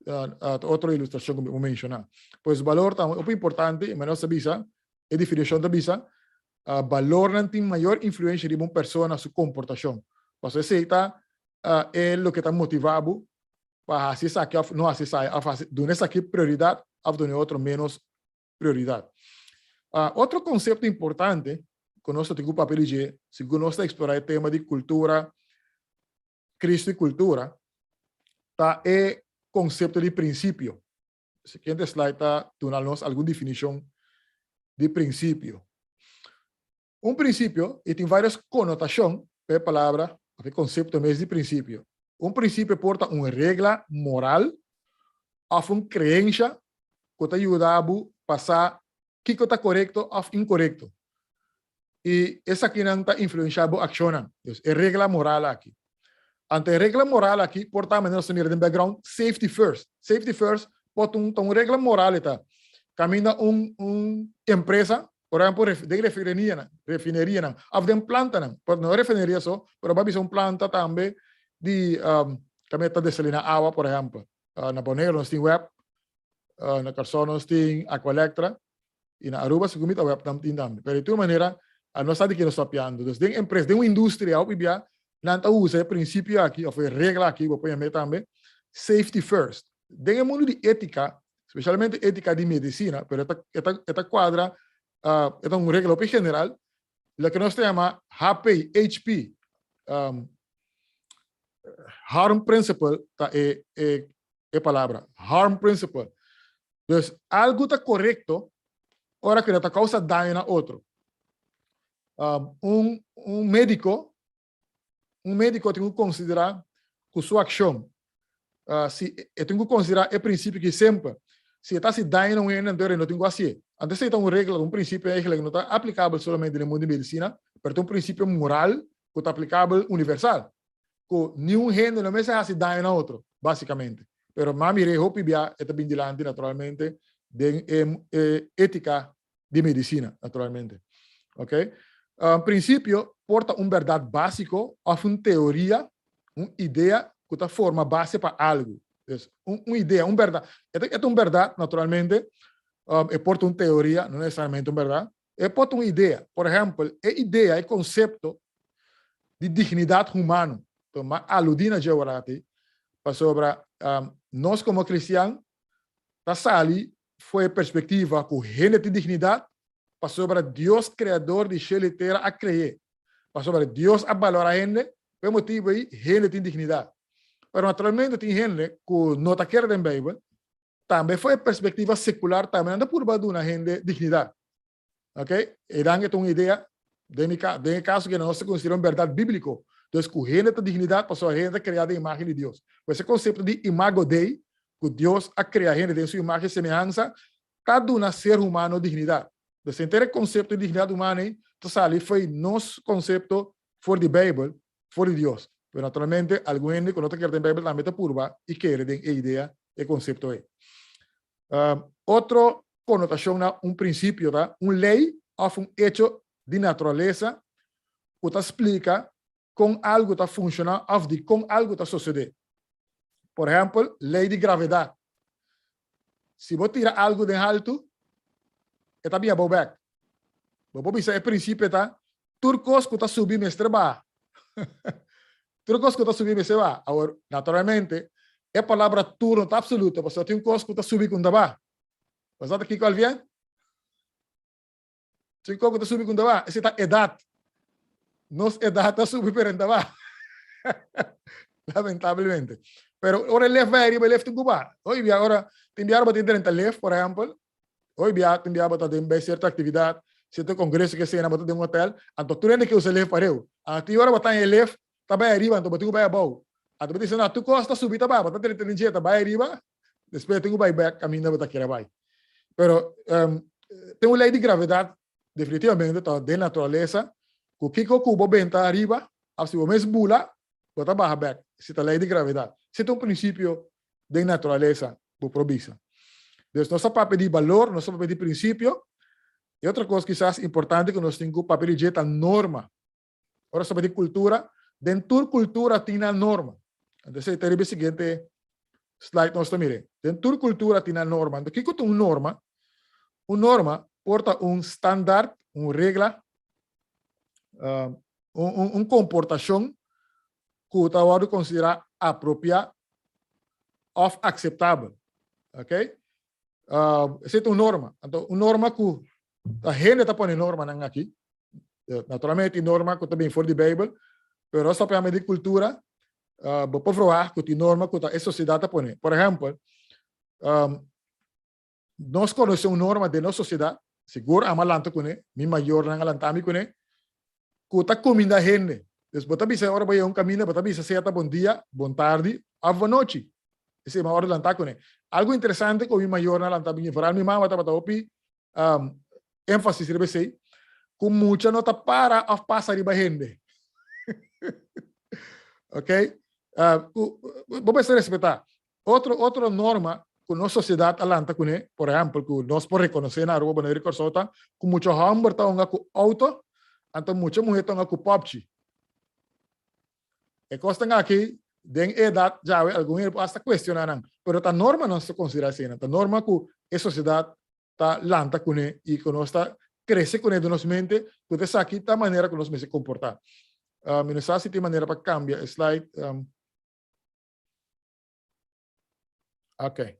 Ta otro ilustrashon ku mi por menshoná. Pues balor ta hopi importante i manera nos ta bisa, e definishon ta bisa, balornan tin mayor influensha riba un persona su komportashon. Pasobra esei ta e loke ta motivá bo pa hasi esaki òf no hasi esaki, òf hasi duna esaki prioridat òf duna e otro ménos prioridat. Otro konsepto importante ku nos ta tin ku papia di dje, segun nos ta eksplorá e tema di kultura, Kristu i kultura, ta e konsepto di prinsipio. E siguiente slide ta duna nos algun definishon di prinsipio. Un prinsipio, i tin vários konotashon pa e palabra òf e konsepto mes di prinsipio. Un prinsipio por ta un regla moral òf un kreensha ku ta yuda bo pa sa kiko ta korekto òf inkorekto. I esakinan ta influenshá bo akshonnan. Dus e regla moral aki. Anto e regla moral aki por ta manera nos ta mira den background, safety first. Safety first por ta un ta un regla moral e ta. Kaminda un un empresa, por ehempel den refinerienan, refinerianan òf den plantanan, por no refineria so, pero bo a bisa un planta tambe di kaminda ta desaliná awa por ehempel. Na Boneiru nos tin web, na Kòrsou nos tin Aqualectra i na Aruba segun mi ta web nan tin tambe. Pero di tur manera nos sa di ke nos ta papiando. Dus den empresa, den un industria hopi bia nan ta usa e prinsipio aki òf e regla aki, bo por yam'é tambe, safety first. Den e mundu di étika, spesialmente étika di medisina, pero e ta e ta e ta kuadra e ta un regla hopi general, loke nos ta yama HP, HP, harm principle ta e e e palabra, harm principle. Dus algu ta korekto ora ku no ta kousa daño na otro. Un un médiko un médiko tin ku konsiderá ku su akshon si e tin ku konsiderá e prinsipio ki semper si e ta hasi daño na un hende anto e no tin ku hasié. Anto esei ta un regla, un prinsipio eigenlijk no ta aplikabel solamente den e mundu di medisina, pero ta un prinsipio moral ku ta aplikabel universal. Ku niun hende no mester hasi daño na otro, basikamente. Pero m'a mir'é hopi bia e ta bin dilanti naturalmente den e e ética di medicina, naturalmente. Ok? Principio por ta un berdad básico òf un teoria, un idea ku ta forma base pa algu. Dus, un un idea, un berdad. E ta e ta un berdad, naturalmente, e por ta un teoria, no necesariamente un berdad. E por ta un idea. Por ehèmpel, e idea, e konsepto di dignidat humano. Enton, m'a aludí na dje awor aki, pasobra nos komo kristian ta sali for e perspektiva ku hende tin dignidat pasobra Dios kreador di shelu i tera a kre'é. Pasobra Dios a balorá hende, pa e motibu ei hende tin dignidat. Pero naturalmente tin hende ku no ta kere den Beibel, tambe for e perspektiva sekular tambe nan ta purba duna hende dignidat. Ok, einan e ta un idea, den mi ka, den e kaso ke nos ta konsidera un bèrdat bíbliko. Dus ku hende ta dignidat pasobra hende ta kreá den imágen di Dios. Pues e konsepto di imago Dei, ku Dios a krea hende den su imágen i semehansa, ta duna ser humano dignidat. Dus henter e konsepto di dignidat humano ei ta sali fo'i nos konsepto for di Beibel, for di Dios. Pero naturalmente algun hende ku no ta kere den Beibel tambe ta purba i kere den e idea, e konsepto ei. Otro konotashon na un prinsipio ta un lei òf un echo di naturalesa ku ta splika kon algu ta funshoná òf dikon algu ta sosodé. Por ehèmpel, lei di gravedat. Si bo tira algu den haltu, e ta bin abou bèk. Bo por bisa e prinsipio ta, tur kos ku ta subi mester baha. Tur kos ku ta subi mester baha. Awor, naturalmente, e palabra tur no ta absoluto, pasobra tin un kos ku ta subi ku no ta baha. Bo sa ta kiko, Alvien? Tin kos ku ta subi ku no ta baha. Esei ta edat. Nos edat ta subi pero no ta baha. Lamentablemente. Pero ora e lef bai ariba, e lef tin ku baha. Hoy bia ora tin bia ora bo tin drenta lef, por ehèmpel, Hoy bia tin bia bo ta den bay cierto actividad, cierto congreso ke sena, bo ta den un hotel, anto tur hende ke usa lef pareu. Anto tin ora bo ta den e lef ta bay ariba, anto bo tin ku bay abou. Anto bo ta bisa, no, tur cos ta subi ta baha, bo ta drenta den dje, ta bay ariba, despues tin ku bay bek caminda bo ta kere bay. Pero tin un ley di gravedad definitivamente ta den naturalesa ku kiko ku bo benta ariba, of si bo mes bula, bo ta baha bek. Esei ta ley di gravedad. Esei ta un principio den naturalesa, bo por bisa. Dus nos ta papia di balor, nos ta papia di prinsipio. E otro kos kisas importante ku nos tin ku papia di dje ta norma. Ora nos ta papia di kultura, den tur kultura tin nan norma. Anto esei ta riba e siguiente slide nos ta mira. Den tur kultura tin nan norma. Anto kiko ta un norma? Un norma por ta un standaard, un regla, un komportashon ku ta wòrdu konsiderá apropiá òf akseptabel. Ok? Esei ta un norma. Anto, un norma ku ta hende ta pone normanan aki. Naturalmente tin norma ku ta bin for di Beibel, pero nos ta papia di kultura, bo por verwagt ku tin norma ku ta e sosiedat ta pone. Por ehèmpel, Nos konosé un norma den nos sosiedat, sigur amo a lanta kuné, mi mayornan a lanta mi kuné, ku ta kuminda hende. Dus bo ta bisa ora bo yega un kaminda, bo ta bisa sea ta bon dia, bon tardi òf bon nochi. Esei mi a wòrdu lantá kuné. Algu interesante ku mi mayornan a lanta mi, foral mi mama tabata hopi énfasis riba esei, ku mucha no ta para òf pasa riba hende. Oké? Bo mester respetá. Otro otro norma ku nos sosiedat a lanta kuné, por ehèmpel ku nos por rekonosé na Aruba, Boneiru i Kòrsou ta ku mucha hòmber ta hunga ku outo, anto mucha muhé ta hunga ku pòpchi. E kosnan aki den e edat djawe algun hende por asta kuestioná nan, pero ta norma nos ta konsiderá asina, ta norma ku e sosiedat ta lanta kuné i ku nos ta krese kuné den nos mente ku ta esaki ta manera ku nos mester komportá. Mi no sa si tin manera pa kambia e slide. Ok.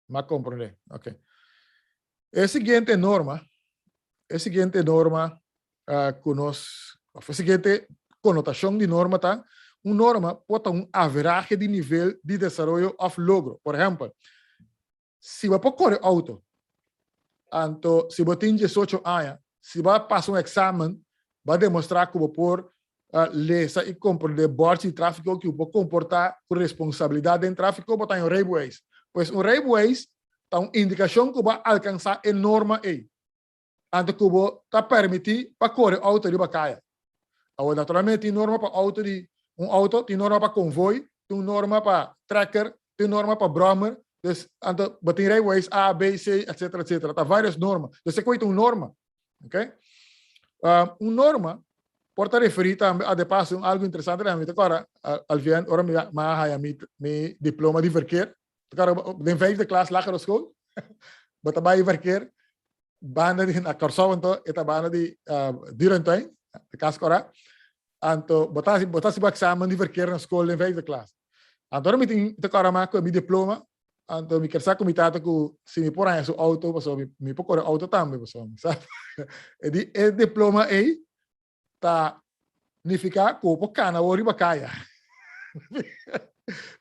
Ma comprende. Ok. E siguiente norma, e siguiente norma uh, ku nos, of e siguiente konotacion di norma ta, un norma por ta un averaje di nivel di desaroyo of logro. Por ehempel, Si bo por kore outo, anto si bo tin diesocho aña, si bo a pasa un eksamen, bo a demostrá ku bo por lesa i komprendé bòrchi di tráfiko, ku bo por komportá ku responsabilidat den tráfiko, bo ta haña un reibeweis. Pues un reibeweis ta un indikashon ku bo a alkansá e norma ei. Anto ku bo ta permití pa kore outo riba kaya. Awor, naturalmente tin norma pa outo di un outo, tin norma pa konvoi, tin un norma pa trekker. Tin norma pa brommer. Dus anto bo tin rijbewijs A, B, C, etcetera, etcetera. Ta varios norma. Dus e koe ta un norma. Ok? Un norma por ta referí tambe a de paso un algo interesante tambe. Mi ta kòrda Alvien ora mi a haya mi mi diploma di verkeer. Ta kòrda den vijfde klas lagere school bo ta bai verkeer banda di na Kòrsou anto e ta banda di Durentuin, de Kas Kòrá. Anto bo ta hasi bo ta hasi bo eksamen di verkeer na skol den vijfde klas. Anto ora mi tin ta kòrda mas ku mi diploma anto mi ker sa ku mi tata ku si mi por haña su outo pasobra mi mi por kore outo tambe pasobra mi sa e di e diploma ei ta nifiká ku bo por kana awor riba kaya.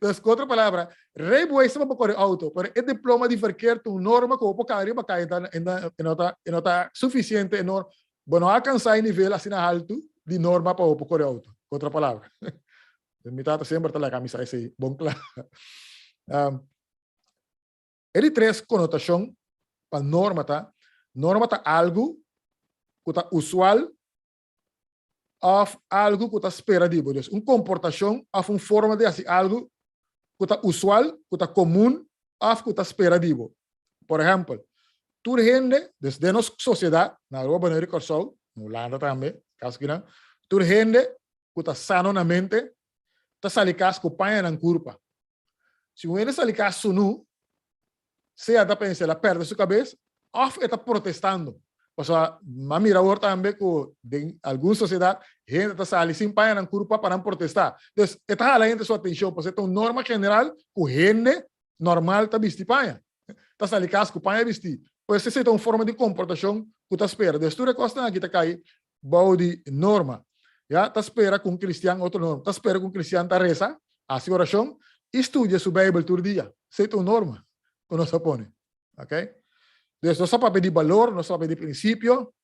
Dus ku otro palabra, rijbewijs ta pa bo kore outo, pero e diploma di verkeer ta un norma ku bo por kana riba kaya e no ta e no ta sufisiente e no bo no alkansá e nivel asina haltu di norma pa bo por kore outo, ku otro palabra. Mi tata semper ta laga mi sa esei bon kla. E di tres konotashon pa norma ta, norma ta algu ku ta usual òf algu ku ta spera di bo. Dus un komportashon òf un forma di hasi algu ku ta usual, ku ta komun òf ku ta spera di bo. Por ehèmpel, tur hende, dus den nos sosiedat, na Aruba, Boneiru i Kòrsou, na Hulanda tambe, kaso kinan, tur hende ku ta sano na mente ta sali kas ku paña nan kurpa. Si un hende sali kas sunú, sea ta pensa el a pèrdè su kabes òf e ta protestando. Pasobra m'a mira awor tambe ku den algun sosiedat hende ta sali sin paña nan kurpa pa nan protestá. Dus e ta hala hende su atenshon pasobra e ta un norma general ku hende normal ta bisti paña. Ta sali kas ku paña bistí. Pues esei ta un forma di komportashon ku ta spera. Dus tur e kosnan aki ta kai bou di norma. Ya, ta spera ku un kristian, otro norma, ta spera ku un kristian ta resa, hasi orashon i studia su Beibel tur dia. Esei ta un norma ku nos a pone. Ok? Dus nos a papia di balor, nos a papia di prinsipio,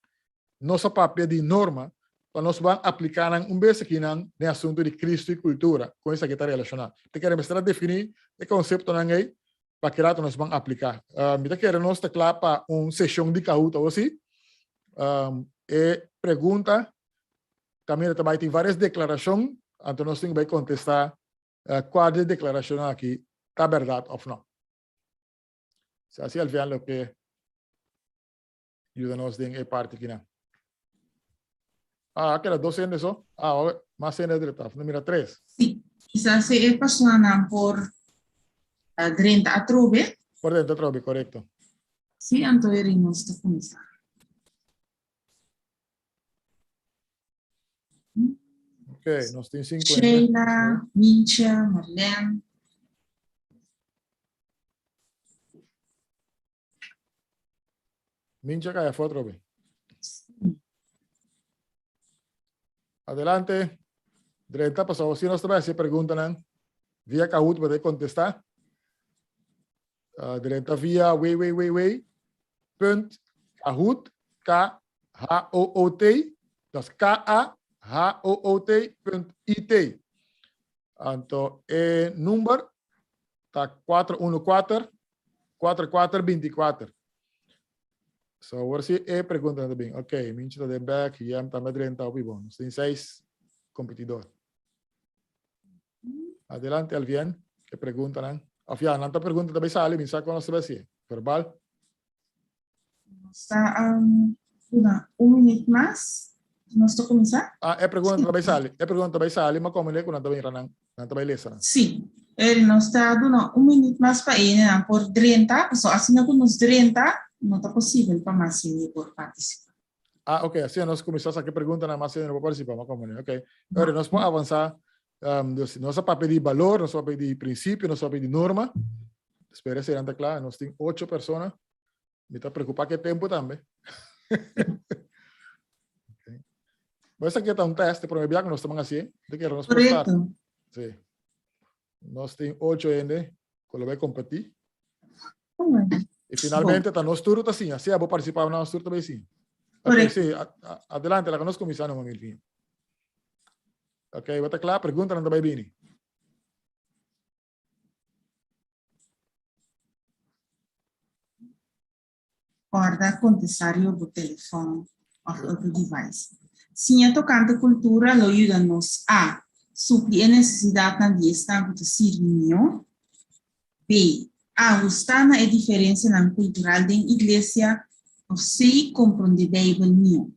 nos a papia di norma, pa nos ban apliká nan un bes akinan den asuntu di Kristu i kultura, kon esaki ta relashoná. Ta kere mester a definí e konseptonan ei pa ki rato nos ban apliká. Mi ta kere nos ta kla pa un seshon di Kahoot awo si. E pregunta kaminda ta bai tin varios deklarashon, anto nos tin ku bai kontestá kua di e deklarashonnan aki ta bèrdat òf nò. Si asi Alvian lo ke yuda nos den e parti kinan. Ah, keda dos hende so? Ah, mas hende dreta. No mira tres. Sí, quizás e personanan por drenta atrobe. Por drenta atrobe, korekto. Sí, anto eri nos ta kuminsá. Ok, nos tin cinco. Sheila, Mincha, Marlene. Mincha cai afó atrobe. Adelante. Drenta pasobra si nos ta bai hasi preguntanan via Kahoot bo ta kontestá. Uh, drenta via www punt kahoot k h o o t dat is k a h o o t punt i t. Anto e number ta 414 44 24. So awor si e pregunta ta bin. Ok, Minchi ta den bek, Jem tambe drenta hopi bon. Nos tin seis competidor. Adelante Alvien, e preguntanan. Of ja, nan ta pregunta ta bay sali, mi sa kon nos ta bay hasi. Verbal. Nos ta um, una, un minuut mas. Nos ta kuminsá? Ah, e pregunta ta bay sali. E pregunta ta bay sali, ma komo le ku nan ta bay nan, nan ta bay lesa nan. Sí. El nos ta duna un minuut mas pa e por drenta, paso asina ku nos drenta, no ta posibel pa mas hende por partisipá. Ah, ok, asina nos kuminsá saka e preguntanan, mas hende no por partisipá, ma komo ne. Ok. Ora nos por avansá, um, dus nos a papia di balor, nos a papia di prinsipio, nos a papia di norma. Spera eseinan ta kla. Nos tin ocho persona. Mi ta preocupa cu e tempo tambe. okay. Bo esaki ta un test, prome bia cu nos ta man hacié. Te kere nos por start. Sí. Nos tin ocho hende cu lo bay competi. Y finalmente ta nos tur ta siña. Sea bo participa o no, nos tur ta bay siña. Okay, sí, adelante, laga nos cuminsa no, Milvin. Ok, bo ta kla? Preguntanan ta bay bini. Kòrda kontestá riba bo telefòn òf otro device. Siña tokante kultura lo yuda nos a supli e nesesidatnan di esnan ku ta sirbi mihó. B. Ahustá na e diferensianan kultural den iglesia òf C. Komprondé Beibel mihó.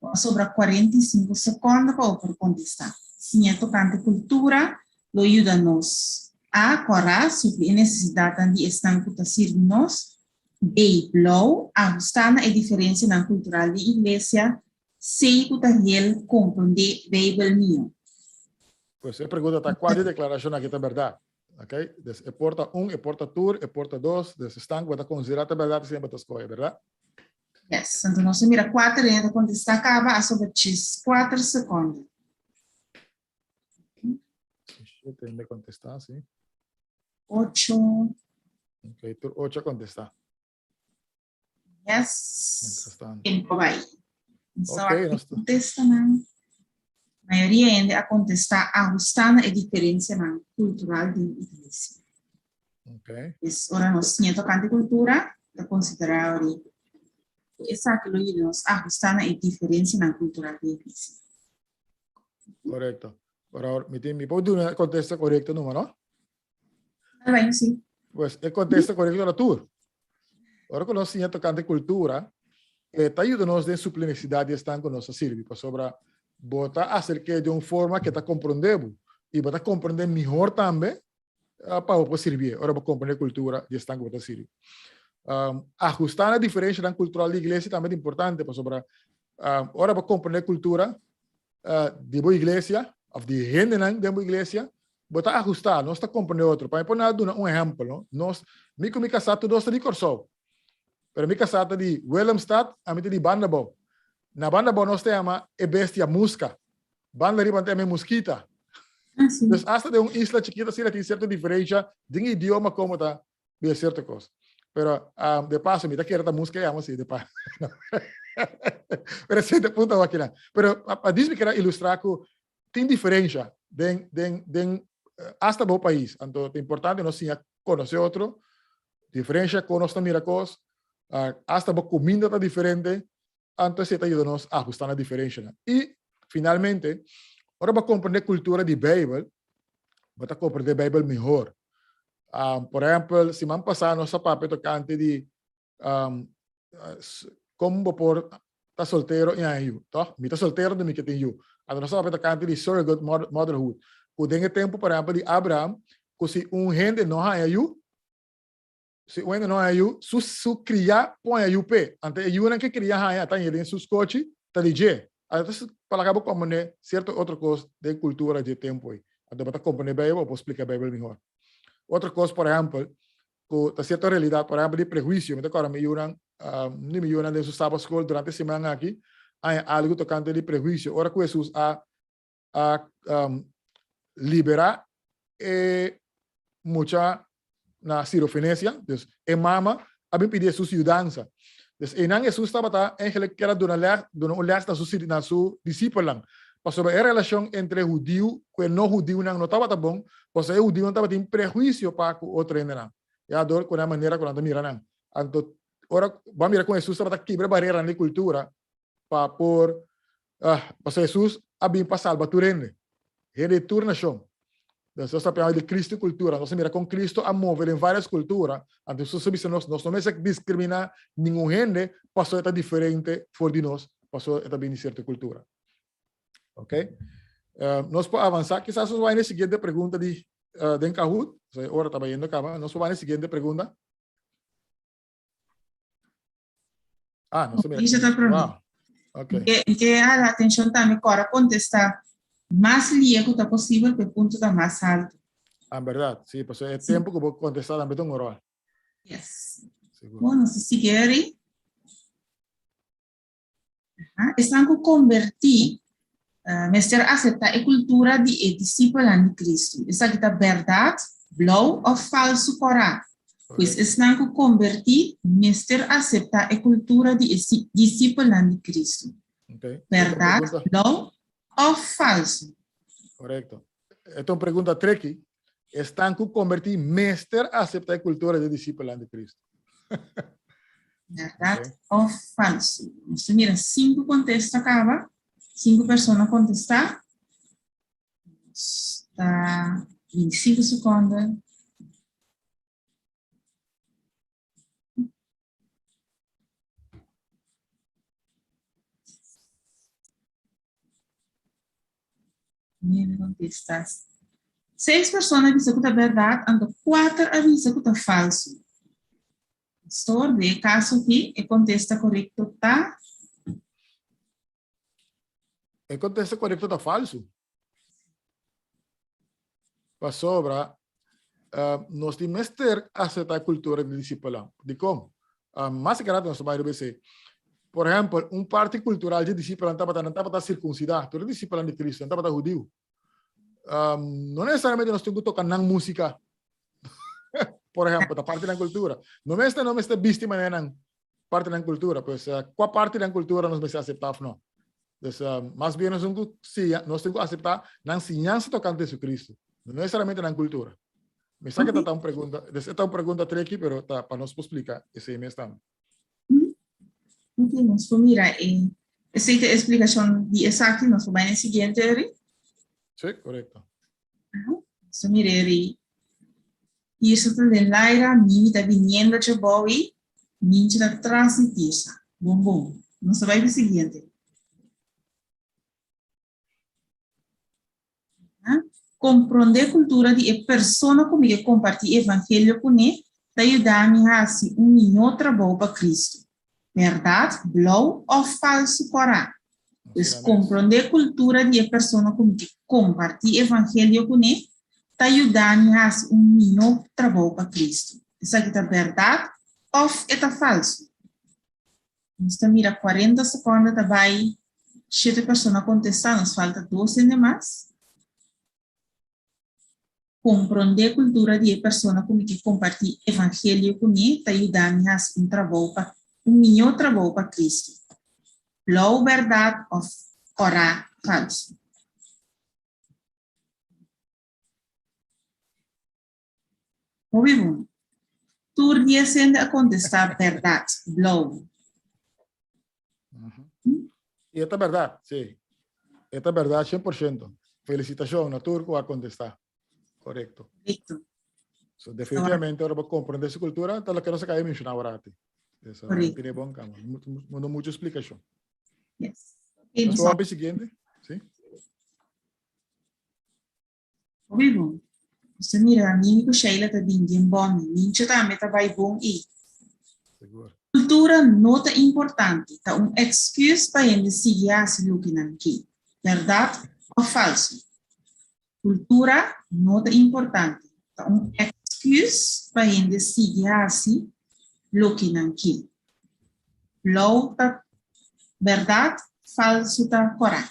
Bo a sobra 45 sekònde pa bo por kontestá. Siña tokante kultura lo yuda nos A. Kòrá supli e nesesidatnan di esnan ku ta sirbi nos B. Blou, ahustá na e diferensianan kultural den iglesia C. Ku ta hel komprondé Beibel mihó. Pues e pregunta ta kua di deklarashon aki ta bèrdat? Ok, dus e por ta un, e por ta tur, e por ta dos, dus esnan ku bo ta konsiderá ta bèrdat esei bo ta skohe, bèrdat? Yes, anto nos a mira kuater hende ta kontestá kaba, a sobra djis kuater sekondo. Shete hende kontestá, si. Ocho. Ok, tur ocho a kontestá. Yes. Mientras tanto. Tempo bai. So, Ok, nos ta- contestanan. Mayoria hende a contesta ahusta na e diferencianan cultural den iglesia. Ok. Pues ora nos siña tocante cultura, ta considera ori cu esaki lo yuda nos ahusta na e diferencianan cultural den iglesia. Correcto. Por ahora, mi tin, mi por duna e contesta correcto numa, no? Bai, sí. Pues e contesta correcto era tur. Ora ku nos siña tocante cultura, e ta yuda nos den supli necesidad di esnan ku nos ta sirbi, pasobra bo ta acerk'é den un forma ke ta comprende bo, i bo ta comprende mihor tambe pa bo por sirbié, ora bo comprende cultura di esnan ku bo ta sirbi. Um, ajusta na diferencianan cultural di iglesia tambe ta importante, pasobra um, ora bo comprende cultura uh, di bo iglesia, of di hendenan den bo iglesia, Bo ta ajustá, nos ta komprendé otro. Pa mi por na duna un ehèmpel, no? Nos, mi ku mi kasá tur dos ta di Kòrsou. Pero mi kasá ta di Willemstad, ami ta di Bandabou. Na Bandabou nos ta yama e bestia muska. Banda riba nan ta yama e muskita. Ah, sí. Dus asta den un isla chikito asina tin sierto diferensha den idioma komo ta bira sierto kos. Pero um, de paso, mi ta kere ta muska yama si, de paso. Pero esei ta punto awor Pero a, a dis mi kere ilustrá ku tin diferensha den, den, den hasta bo pais. Anto ta importante nos siña conoce otro, diferensha con nos ta mira cos, hasta bo cuminda ta diferente, anto esey ta yuda nos ajusta na diferenshanan. Y finalmente, ora bo comprende cultura di Bijbel, bo ta comprende Bijbel mihor. Por ehempel, siman pasa nos a papia tocante di um, kon bo por ta soltero i haña yu, toch? Mi ta soltero de mi ke tin yu. Anto nos ta papia tocante di surrogate motherhood. Ku den e tempu, por ehempel, di Abraham, ku si un hende no haña yu, si un hende no haña yu, su, su kriá por haña yu p'e. Anto e yunan ke kriá haña ta haña den su skochi, ta di dje. Anto pa laga bo komprende sierto otro kos den kultura dje tempu ei. Anto bo ta komprende Bijbel, bo por splika Bijbel mihor. Otro kos, por ehempel, ku ta sierto realidat, por ehempel di prehuisio. Mi ta kòrda mi yunan, un di mi yunan den su sabatschool durante e siman aki a haña algu tokante di prehuisio. Ora ku Hesus a a liberá e mucha na Sirofenesia, dus e mama a bin pidi Hesus yudansa. Dus einan Hesus tabata eigenlijk kier a duna lès, duna un lès na su na su disipelnan, pasobra e relashon entre hudiu ku e no hudiunan no tabata bon, pasobra e hudiunan tabatin prehuisio pa ku otro hendenan, ya dor ku nan manera ku nan ta mira nan. Anto ora bo a mira kon Hesus tabata kibra bareranan di kultura pa por, pasobra Hesus a bin pa salba tur hende, hende di tur nashon. Nos ta papia di Cristo y cultura. Nos a mira con Cristo a move den varias cultura. Anto Jesus a bisa nos, nos no mester discrimina ningun hende pasobra e ta diferente for di nos, pasobra e ta bini di cierto cultura. Ok? Nos por avansa. Kisas nos bai na e siguiente pregunta di den Kahoot. E ora ta bayendo caba. Nos por bai na e siguiente pregunta. Ah, no se mira. Isa ta promé. Wow. Ok. Ke, ke hala atenshon tambe kòrda kontestá mas lie ku ta posibel ku e punto ta mas haltu. Ah, bèrdat. Sí, pasobra e tempu ku bo kontestá tambe ta un ròl. Yes. Sigur. Bon, nos ta sigui eri. Aha. Esnan ku kombertí eh, mester aseptá e kultura di e disipelnan di Kristu. Esaki ta bèrdat, blou òf falsu kòrá. Pues esnan ku kombertí mester aseptá e kultura di e disipelnan di Kristu. Okay. Bèrdat, blou òf falsu? Korekto. E ta un pregunta tricky. Esnan ku kombertí mester aseptá e kultura di e disipelnan di Kristu. Bèrdat òf falsu? Nos ta mira sinku kontesta kaba. Sinku persona kontestá. Nos ta 25 sekonde. Nuebe kontestas. Seis persona a bisa ku ta bèrdat, anto kuater a bisa ku ta falsu. Pastor, den e kaso aki, e kontesta korekto ta? E kontesta korekto ta falsu. Pasobra nos tin mester aseptá e kultura di disipelnan. Dikon? Mas e karato nos ta bai riba esei. Por ehèmpel, un parti kultural dje disipelnan tabata nan tabata sirkunsidá. Tur e disipelnan di Kristu nan tabata hudiu. No nesesariamente nos tin ku toka nan músika. Por ehèmpel, ta parti nan kultura. No mester no mester bisti manera nan parti nan kultura. Pues, kua parti nan kultura nos mester aseptá òf no? Dus, mas bien nos tin ku siña, nos tin ku aseptá nan siñansa tokante Jesucristo, no nesesariamente nan kultura. Mi sa ke ta un pregunta, dus e ta un pregunta tricky, pero ta pa nos por splika esei mes tambe. Ok, nos por mira e esei ta e splikashon di esaki, nos por bai na e siguiente, Eri. Sí, korekto. Nos ta mira Eri. Tirsa ta den laira, Mimi ta biniendo djabou i Mincha ta tras di Tirsa. Bon bon. Nos ta bai pa e siguiente. Komprondé kultura di e persona ku mi ke kompartí evangelio kuné ta yuda mi hasi un mihó trabou pa Kristu. Bèrdat, blou òf falsu kòrá. Pues komprondé kultura di e persona ku mi ke kompartí evangelio kuné ta yuda mi hasi un mihó trabou pa Kristu. Esaki ta bèrdat òf e ta falsu? Nos ta mira kuarenta sekonda ta bai, shete persona a kontestá, nos falta dos hende mas. Komprondé kultura di e persona ku mi ke kompartí evangelio kuné ta yuda mi hasi un trabou pa un mihó trabou pa Kristu. Blou bèrdat òf kòrá falsu? Hopi bon. Tur dies hende a kontestá bèrdat, blou. I e ta bèrdat, sí. E ta bèrdat 100%. Felisitashon na tur ku a kontestá. Korekto. Korekto. So, definitivamente ora bo komprendé su kultura, ta loke nos a kaba di menshoná awor ati. Eso Korekto. tiene bon kama. No mucho splikashon. Yes. Ok, Nos por wak e siguiente? Sí? Hopi bon. Nos ta mira Mimi ku Sheila ta bin bien bon mi. Mincho tambe ta bai bon ei. Sigur. Kultura no ta importante, ta un excuse pa hende sigui hasi loke nan ke. Bèrdat òf falsu? Kultura no ta importante, ta un excuse pa hende sigui hasi loke nan ke. Blou ta bèrdat, falsu ta kòrá.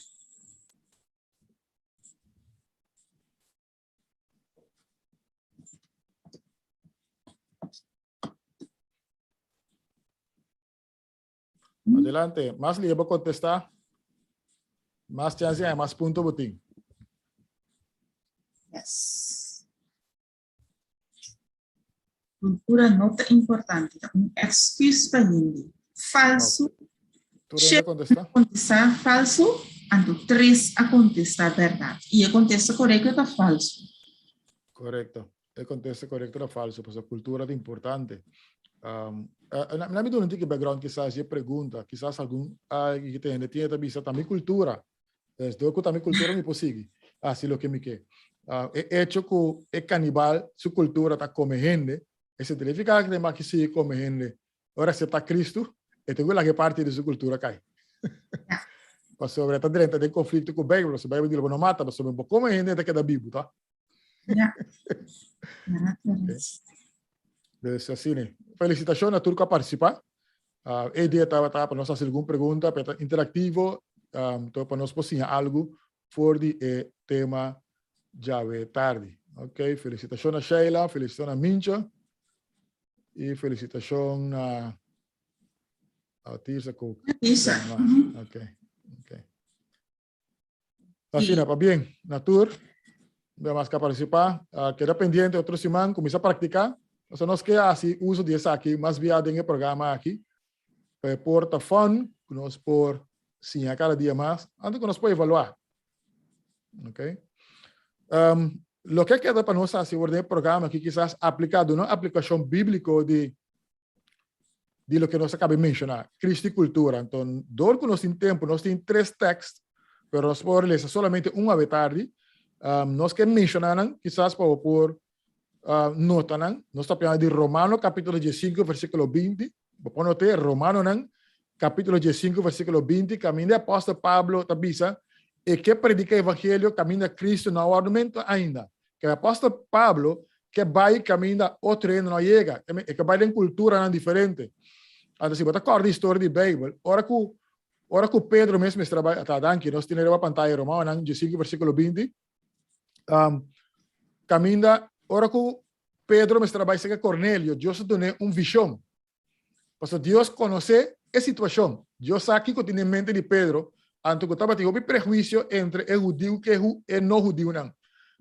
Adelante, mas lihe bo contesta, mas chance hay, mas punto bo tin. Yes. Cultura no ta importante, ta un excuse pa hende. Falso. Tur hende a contesta? Contesta falso, anto tres a contesta berdad. Y e contesta correcto ta falso. Correcto. E contesta correcto ta falso, pasobra cultura ta importante. Um, uh, na mi duna un tiki background kisas e pregunta, kisas algun alguien que te tiene ta bisa ta mi cultura. Dus door ku ta mi kultura mi por sigui hasi loke mi ke. Ah, e echo ku e kanibal su kultura ta kome hende, e significa ku e maki sigui kome hende. Ora asepta Kristu, e tin ku laga e parti di su kultura kai. Pasobra e ta drenta den konflikto ku Beibel, pasobra Beibel di lo bo no mata, pasobra bo kome hende e ta keda bibu, ta? Ja. Dus asina. Felicitacion na tur ku a participa. Uh, e idea tabata pa nos haci algun pregunta, pa ta interactivo, um, to pa nos por siña algo for di e tema djawe tardi. Ok, felicitacion na Sheila, felicitacion na Mincha y felicitacion na a Tirsa ku Tirsa. Ok, ok. Asina, pa bien, na tur, de mas que participar, uh, queda pendiente otro siman, comienza a practicar. O sea, nos que hace uso de esaki, mas via den e programa aki, pa por ta fun, ku nos por siña cada dia mas, antes ku nos por evaluar. Ok? Um, lo que queda pa nos haci den e programa aki, quizás aplicar, duna aplicacion bíblico di di loke nos a caba di menciona, Cristo y cultura. Enton, door cu nos tin tempo, nos tin tres tekst, pero nos por lesa solamente un awe tardi. Nos ke menshoná nan, kisas pa bo por nota nan. Nos ta papiando di Romano kapítulo diesinku versíkulo 20. Bo por not'é, Romanonan kapítulo 15 versíkulo 20, kaminda e apòstel Pablo ta bisa e ke prediká evangelio kaminda Kristu no a wòrdu mento ainda. Ke apòstel Pablo ke bai kaminda otro hende no a yega, e ke bai den kulturanan diferente. Anto si bo ta kòrda historia di Beibel, ora ku ora ku Pedro mes mester a bai, ata danki, nos tene riba pantaya Romanonan 15 versíkulo 20, kaminda ora ku Pedro mester a bai serka Cornelio, Dios a dun'é un vishon. Pasobra Dios konosé e situashon. Dios sa kiko tin den mente di Pedro, anto ku tabatin hopi prehuisio entre e hudiu ku e no hudiunan.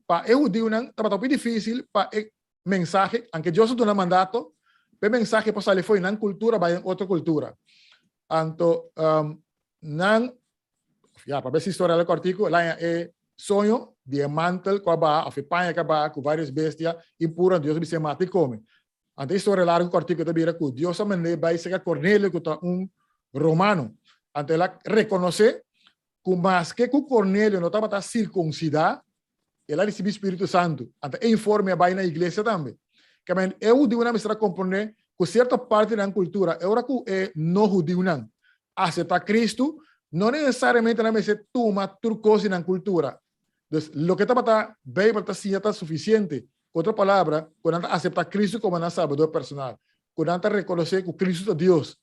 Pa e hudiunan tabata hopi difísil pa e mensahe, anke Dios a duna mandato, pa e mensahe por sali fo'i nan kultura bai den otro kultura. Anto nan Ya, pa bes historia la kortiku, el haña e soño di e mantel ku a baha, òf e paña ku a baha ku vários bestia impuro, anto Dios a bis'é mata i kome. Anto e historia largu kortiku ta bira ku Dios a mand'é bai serka Kornelio ku ta un romano. Anto el a rekonosé ku maske ku Kornelio no tabata sirkunsidá, el a risibí spiritu santu. Anto e informe a bai na iglesia tambe. Kèmen e hudiunan mester a komprondé ku sierto parti di nan kultura, e ora ku e no hudiunan aseptá Kristu, no nesesariamente nan mester tuma tur kos di nan kultura. Dus, loke tabata Beibel ta siña ta sufisiente. Ku otro palabra, ku nan ta aseptá Kristu komo nan Salbador personal, ku nan ta rekonosé ku Kristu ta Dios.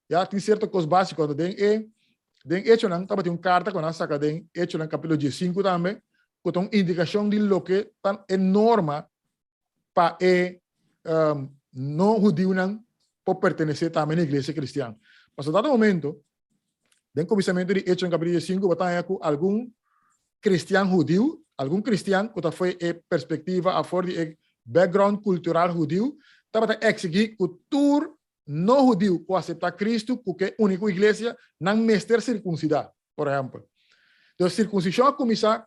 Ya, tin sierto kos básiko. Anto den e den Echonan tabatin un karta ku nan a saka den Echonan kapítulo diesinku tambe, ku ta un indikashon di loke ta e norma pa e no hudiunan por pertenesé tambe na iglesia kristian. Pasobra dado momento, den kuminsamentu di Echonan kapítulo diesinku bo ta haña ku algun kristian hudiu, algun kristian ku ta fo'i e perspektiva afor di e background kultural hudiu, tabata eksigí ku tur no hudiu ku aseptá Kristu ku ke uni ku iglesia, nan mester sirkunsidá, por ehèmpel. Entonces, sirkunsishon a kuminsá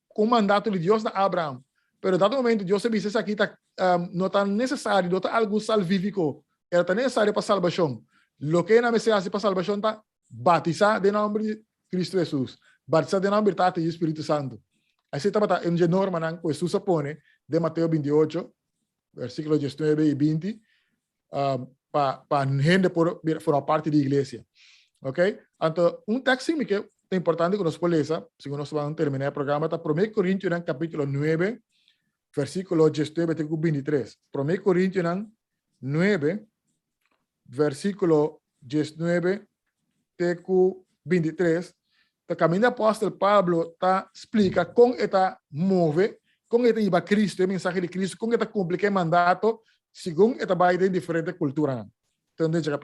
ku un mandato di Dios na Abraham. Pero dado momento Dios a bisa esaki ta no ta nesesario, no ta algu salvífiko, e ta nesesario pa salbashon. Loke nan mester hasi pa salbashon ta batisá den nòmber di Kristu Hesus, batisá den nòmber di Tata, Yu i Spiritu Santu. Esei tabata un dje normanan ku Hesus a pone den Mateo 28, versíkulo 19 i 20, pa pa hende por bira forma parti di iglesia. Ok? Anto un tekst mi ke ta importante ku nos por lesa, segun nos ta terminá e programa, ta Promé Korintionan kapítulo 9, versíkulo 19 te ku 23. Promé Korintionan 9, versíkulo 19 te ku 23, ta kaminda apòstel Pablo ta splika kon e ta move, kon e ta hiba Cristo, e mensahe di Cristo, kon e ta kumpli ku e mandato segun e ta bai den diferente kulturanan.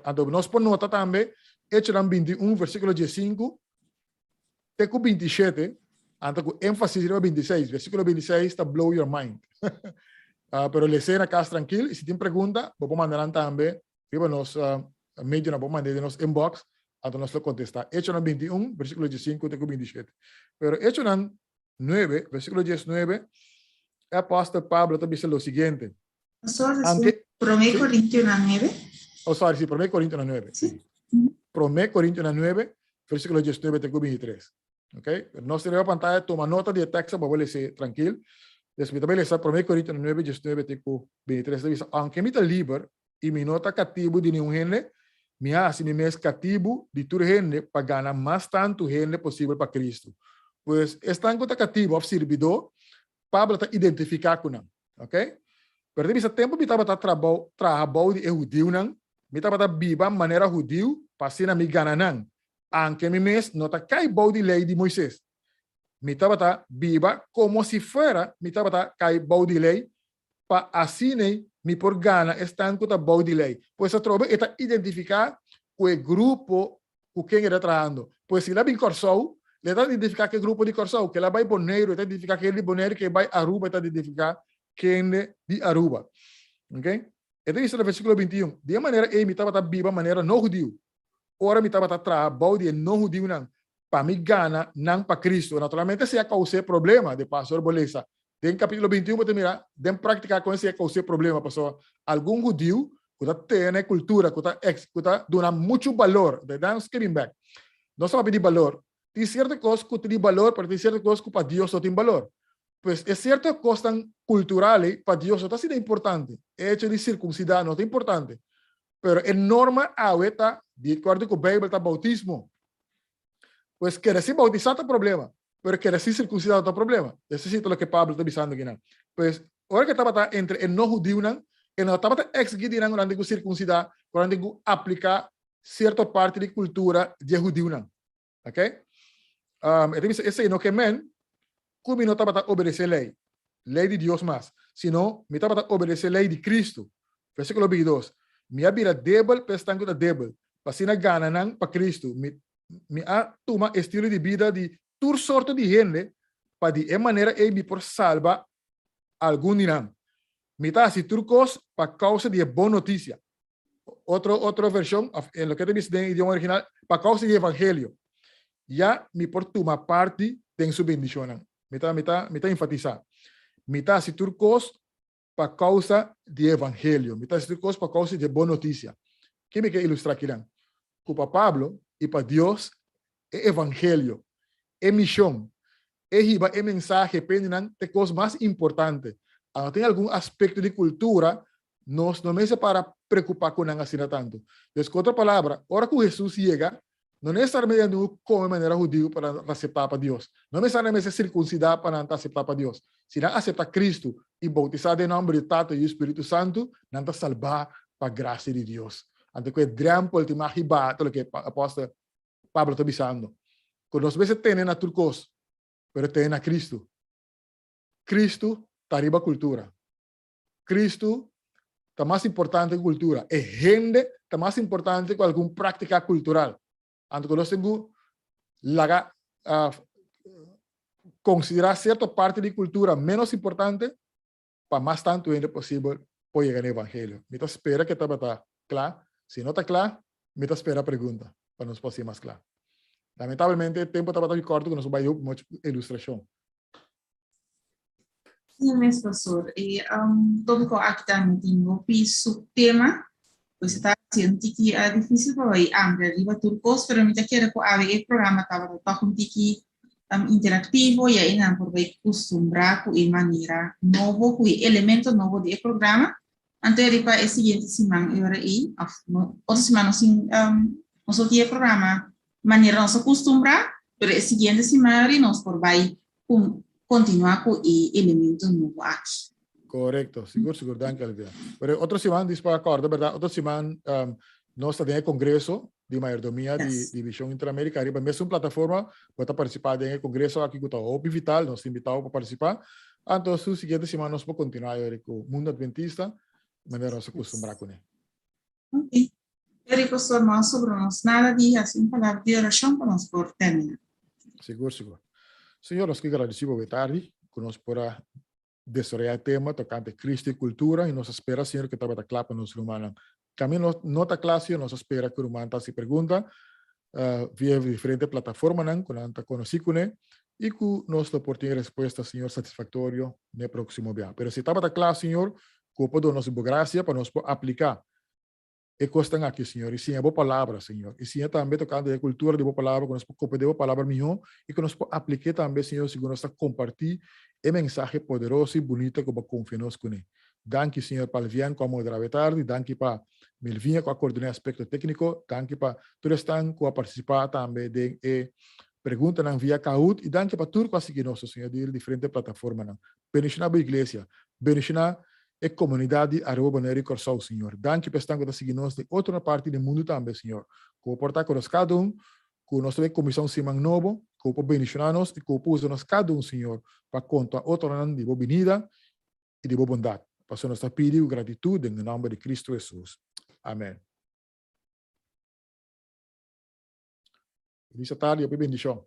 Anto nos por nota tambe Echonan 21 versíkulo 15 te ku 27, anto ku énfasis riba 26. Versíkulo 26 ta blow your mind. Pero les'é na kas trankil i si tin pregunta bo por manda nan tambe riba nos medionan por manda den nos inbox, anto nos lo kontestá. Echonan 21, versíkulo 15 te ku 27. Pero Echonan 9, versíkulo 19, e apòstel Pablo ta bisa lo siguiente. Pastor, Anke, Promé sí? Korintionan 9. Oh, sorry, sí, Promé Korintionan 9. Sí. Promé Korintionan 9, versíkulo 19 te ku 23. Ok? Nos tin riba pantaya, tuma nota di e teksto pa bo lese trankil. Des mi ta bai lesa Promé Korintionan 9, 19 te ku 23. Ta bisa, Aunke mi ta liber i mi no ta katibu di niun hende, mi a hasi mi mes katibu di tur hende pa gana mas tantu hende posibel pa Kristu. Pues, esnan ku ta katibu òf sirbidó, Pablo ta identifiká ku nan. Ok? Pero ta bisa, tempu mi tabata trabou, traha bou di e hudiunan, mi tabata biba manera hudiu pa asina mi gana nan, anke mi mes no ta kai bou di lei di Moises. Mi tabata biba komo si fuera mi tabata kai bou di lei, pa asin'ei mi por gana esnan ku ta bou di lei. Pues atrobe e ta identifiká ku e grupo ku ken e ta trahando. Pues si el a bin Kòrsou, el ta identifiká ku e grupo di Kòrsou. Ku el a bai Boneiru, e ta identifiká ku hende di Boneiru, ku e bai Aruba, e ta identifiká kende di Aruba. Oke? E ta bisa na versíkulo 21, Di e manera ei mi tabata biba manera no hudiu, ora mi tabata traha bou di e no hudiunan, pa mi gana nan pa Kristu. Naturalmente esei a kous'é problema, de paso ora bo lesa Den capítulo 21 bo ta mira den práctica con esei a caus'é problema pasobra algun hudiu cu ta tene cultura, cu ta ex, cu ta duna mucho balor, de dan skipping back. Nos ta papia di balor. Tin cierto cos cu tin balor, pero tin cierto cos cu pa Dios no tin balor. Pues e sierto kosnan kultural ei pa Dios no ta asina importante. E hecho di sirkunsidá no ta importante. Pero e norma awe ta, di akuerdo ku Beibel, ta boutismo. Pues keda sin boutisá ta problema, pero keda sin sirkunsidá no ta problema. Esei ta loke Pablo ta bisando akinan. Pues ora ku e tabata entre e no hudiunan, e no tabata eksigí di nan ku nan tin ku sirkunsidá, ku nan tin ku apliká sierto parti di kultura di e hudiunan. Ok? Um, e ta bisa, esei no ke men ku mi no tabata obedesé lei, lei di Dios mas, sino mi tabata obedesé lei di Kristu. Versíkulo 22, Mi a bira debel pa esnan ku ta debel, pa asina gana nan pa Kristu. Mi, mi a tuma estilo di bida di tur sorto di hende, pa di e manera ei mi por salba algun di nan. Mi ta hasi tur kos pa kousa di e bon notisia. Otro, otro version, of en loke ta bisa den idioma original, pa causa di evangelio. Ya mi por tuma parti den su bendicionnan. Mi ta, mi ta, mi ta enfatisa. Mi ta haci tur cos pa causa di evangelio. Mi ta haci tur cos pa causa di e bon noticia. Ke mi ke ilustra kinan? Cu pa Pablo y pa Dios e evangelio, e mision, e hiba e mensahe p'e nan te cos mas importante. Anto tin algun aspecto di cultura nos no mester para preocupa cu nan asina tanto. Dus cu otro palabra, ora cu Jesus yega, no necesariamente nan tin cu come manera hudiu pa nan ta acepta pa Dios. No necesariamente mester circuncida pa nan ta acepta pa Dios. Si nan acepta Cristo y bautisa den nomber di Tata, Yu y Spiritu Santu, nan ta salba pa gracia di Dios. Anto cu e drempel tin mag hiba, ta loke apostel Pablo ta bisando. Cu nos mester tene na tur cos, pero tene na Cristo. Cristo ta riba cultura. Cristo ta mas importante cu cultura. E hende ta mas importante cu algun practica cultural. Anto cu nos tin cu laga considera cierto parti di cultura menos importante pa mas tanto hende posibel por yega na evangelio. Mi ta spera cu e tabata cla. Si no ta cla, mi ta spera pregunta pa nos por haci mas cla. Lamentablemente e tempo tabata hopi corto cu nos no bay hopi mucho ilustracion. Sí mes, pastor. E um, tópico aki tambe tin hopi subtema. Pues ta haciendo un tiki uh, difícil pa bai amplia riba tur kos, pero mi ta kere ku awe e programa tabata toch un tiki um, interactivo y ahí nan por bai kustumbrá ku e manera nobo, ku e elemento nobo di e programa. Anto riba e siguiente siman e ora ei, of no, otro siman nos tin um, nos lo tin e programa manera nos a kustumbrá, pero e siguiente siman ori nos por bai con continua cu e elemento nobo aki. Correcto, sigur, sigur, danki Alvia. Pero otro siman, dis pa acorda, verdad, otro siman um, nos ta den e congreso di mayordomia di, di Vision Interamerica riba mesun plataforma, bo ta participa den e congreso aki cu ta hopi vital, nos ta invitao pa participa. Anto su siguiente siman nos por continua yori cu Mundo Adventista, manera nos a custumbra cune. Ok. Eri pastor, no a sobra nos nada di haci un palabra di oracion pa nos por termina. Sigur, sigur. Señor, nos ke gradeci bo tardi cu nos por a desaroya e tema tocante Cristo y cultura y nos a spera, Señor, cu tabata cla pa nos rumannan. Tambe no, no ta cla, Señor, nos a spera cu ruman ta haci pregunta uh, via diferente plataformanan cu nan ta conoci cune y cu nos lo por tin respuesta, Señor, satisfactorio ne proximo bia. Pero si tabata cla, Señor, cu bo por duna nos bo gracia pa nos por aplica e cosnan aki, Señor, y siña bo palabra, Señor, y siña tambe tocante e cultura di bo palabra, cu nos por comprende bo palabra miho y cu nos por aplique tambe, Señor, segun nos ta comparti e mensahe poderoso y bunita cu bo a confia nos cune. Danki, Señor, pa Alvian cu a modera awe tardi, danki pa Melvinha cu a coordina e aspecto tecnico, danki pa tur esnan cu a participa tambe den e preguntanan via Kahoot y danki pa tur cu a sigui nos, Señor, di diferente plataformanan. Bendiciona bo iglesia, bendiciona e comunidad di Aruba, Bonaire y Corsou, Señor. Danki pa esnan cu ta sigui nos di otro parti di mundo tambe, Señor. Cu bo por ta cu nos cada un, cu nos ta bay cuminsa un siman nobo, cu bo por bendiciona nos y cu bo por usa nos cada un, Señor, pa conta otronan di bo binida y di bo bondad. Pasobra nos ta pidi cu gratitud den e nomber di Cristo Jesus. Amen. Feliz tarde y hopi bendicion.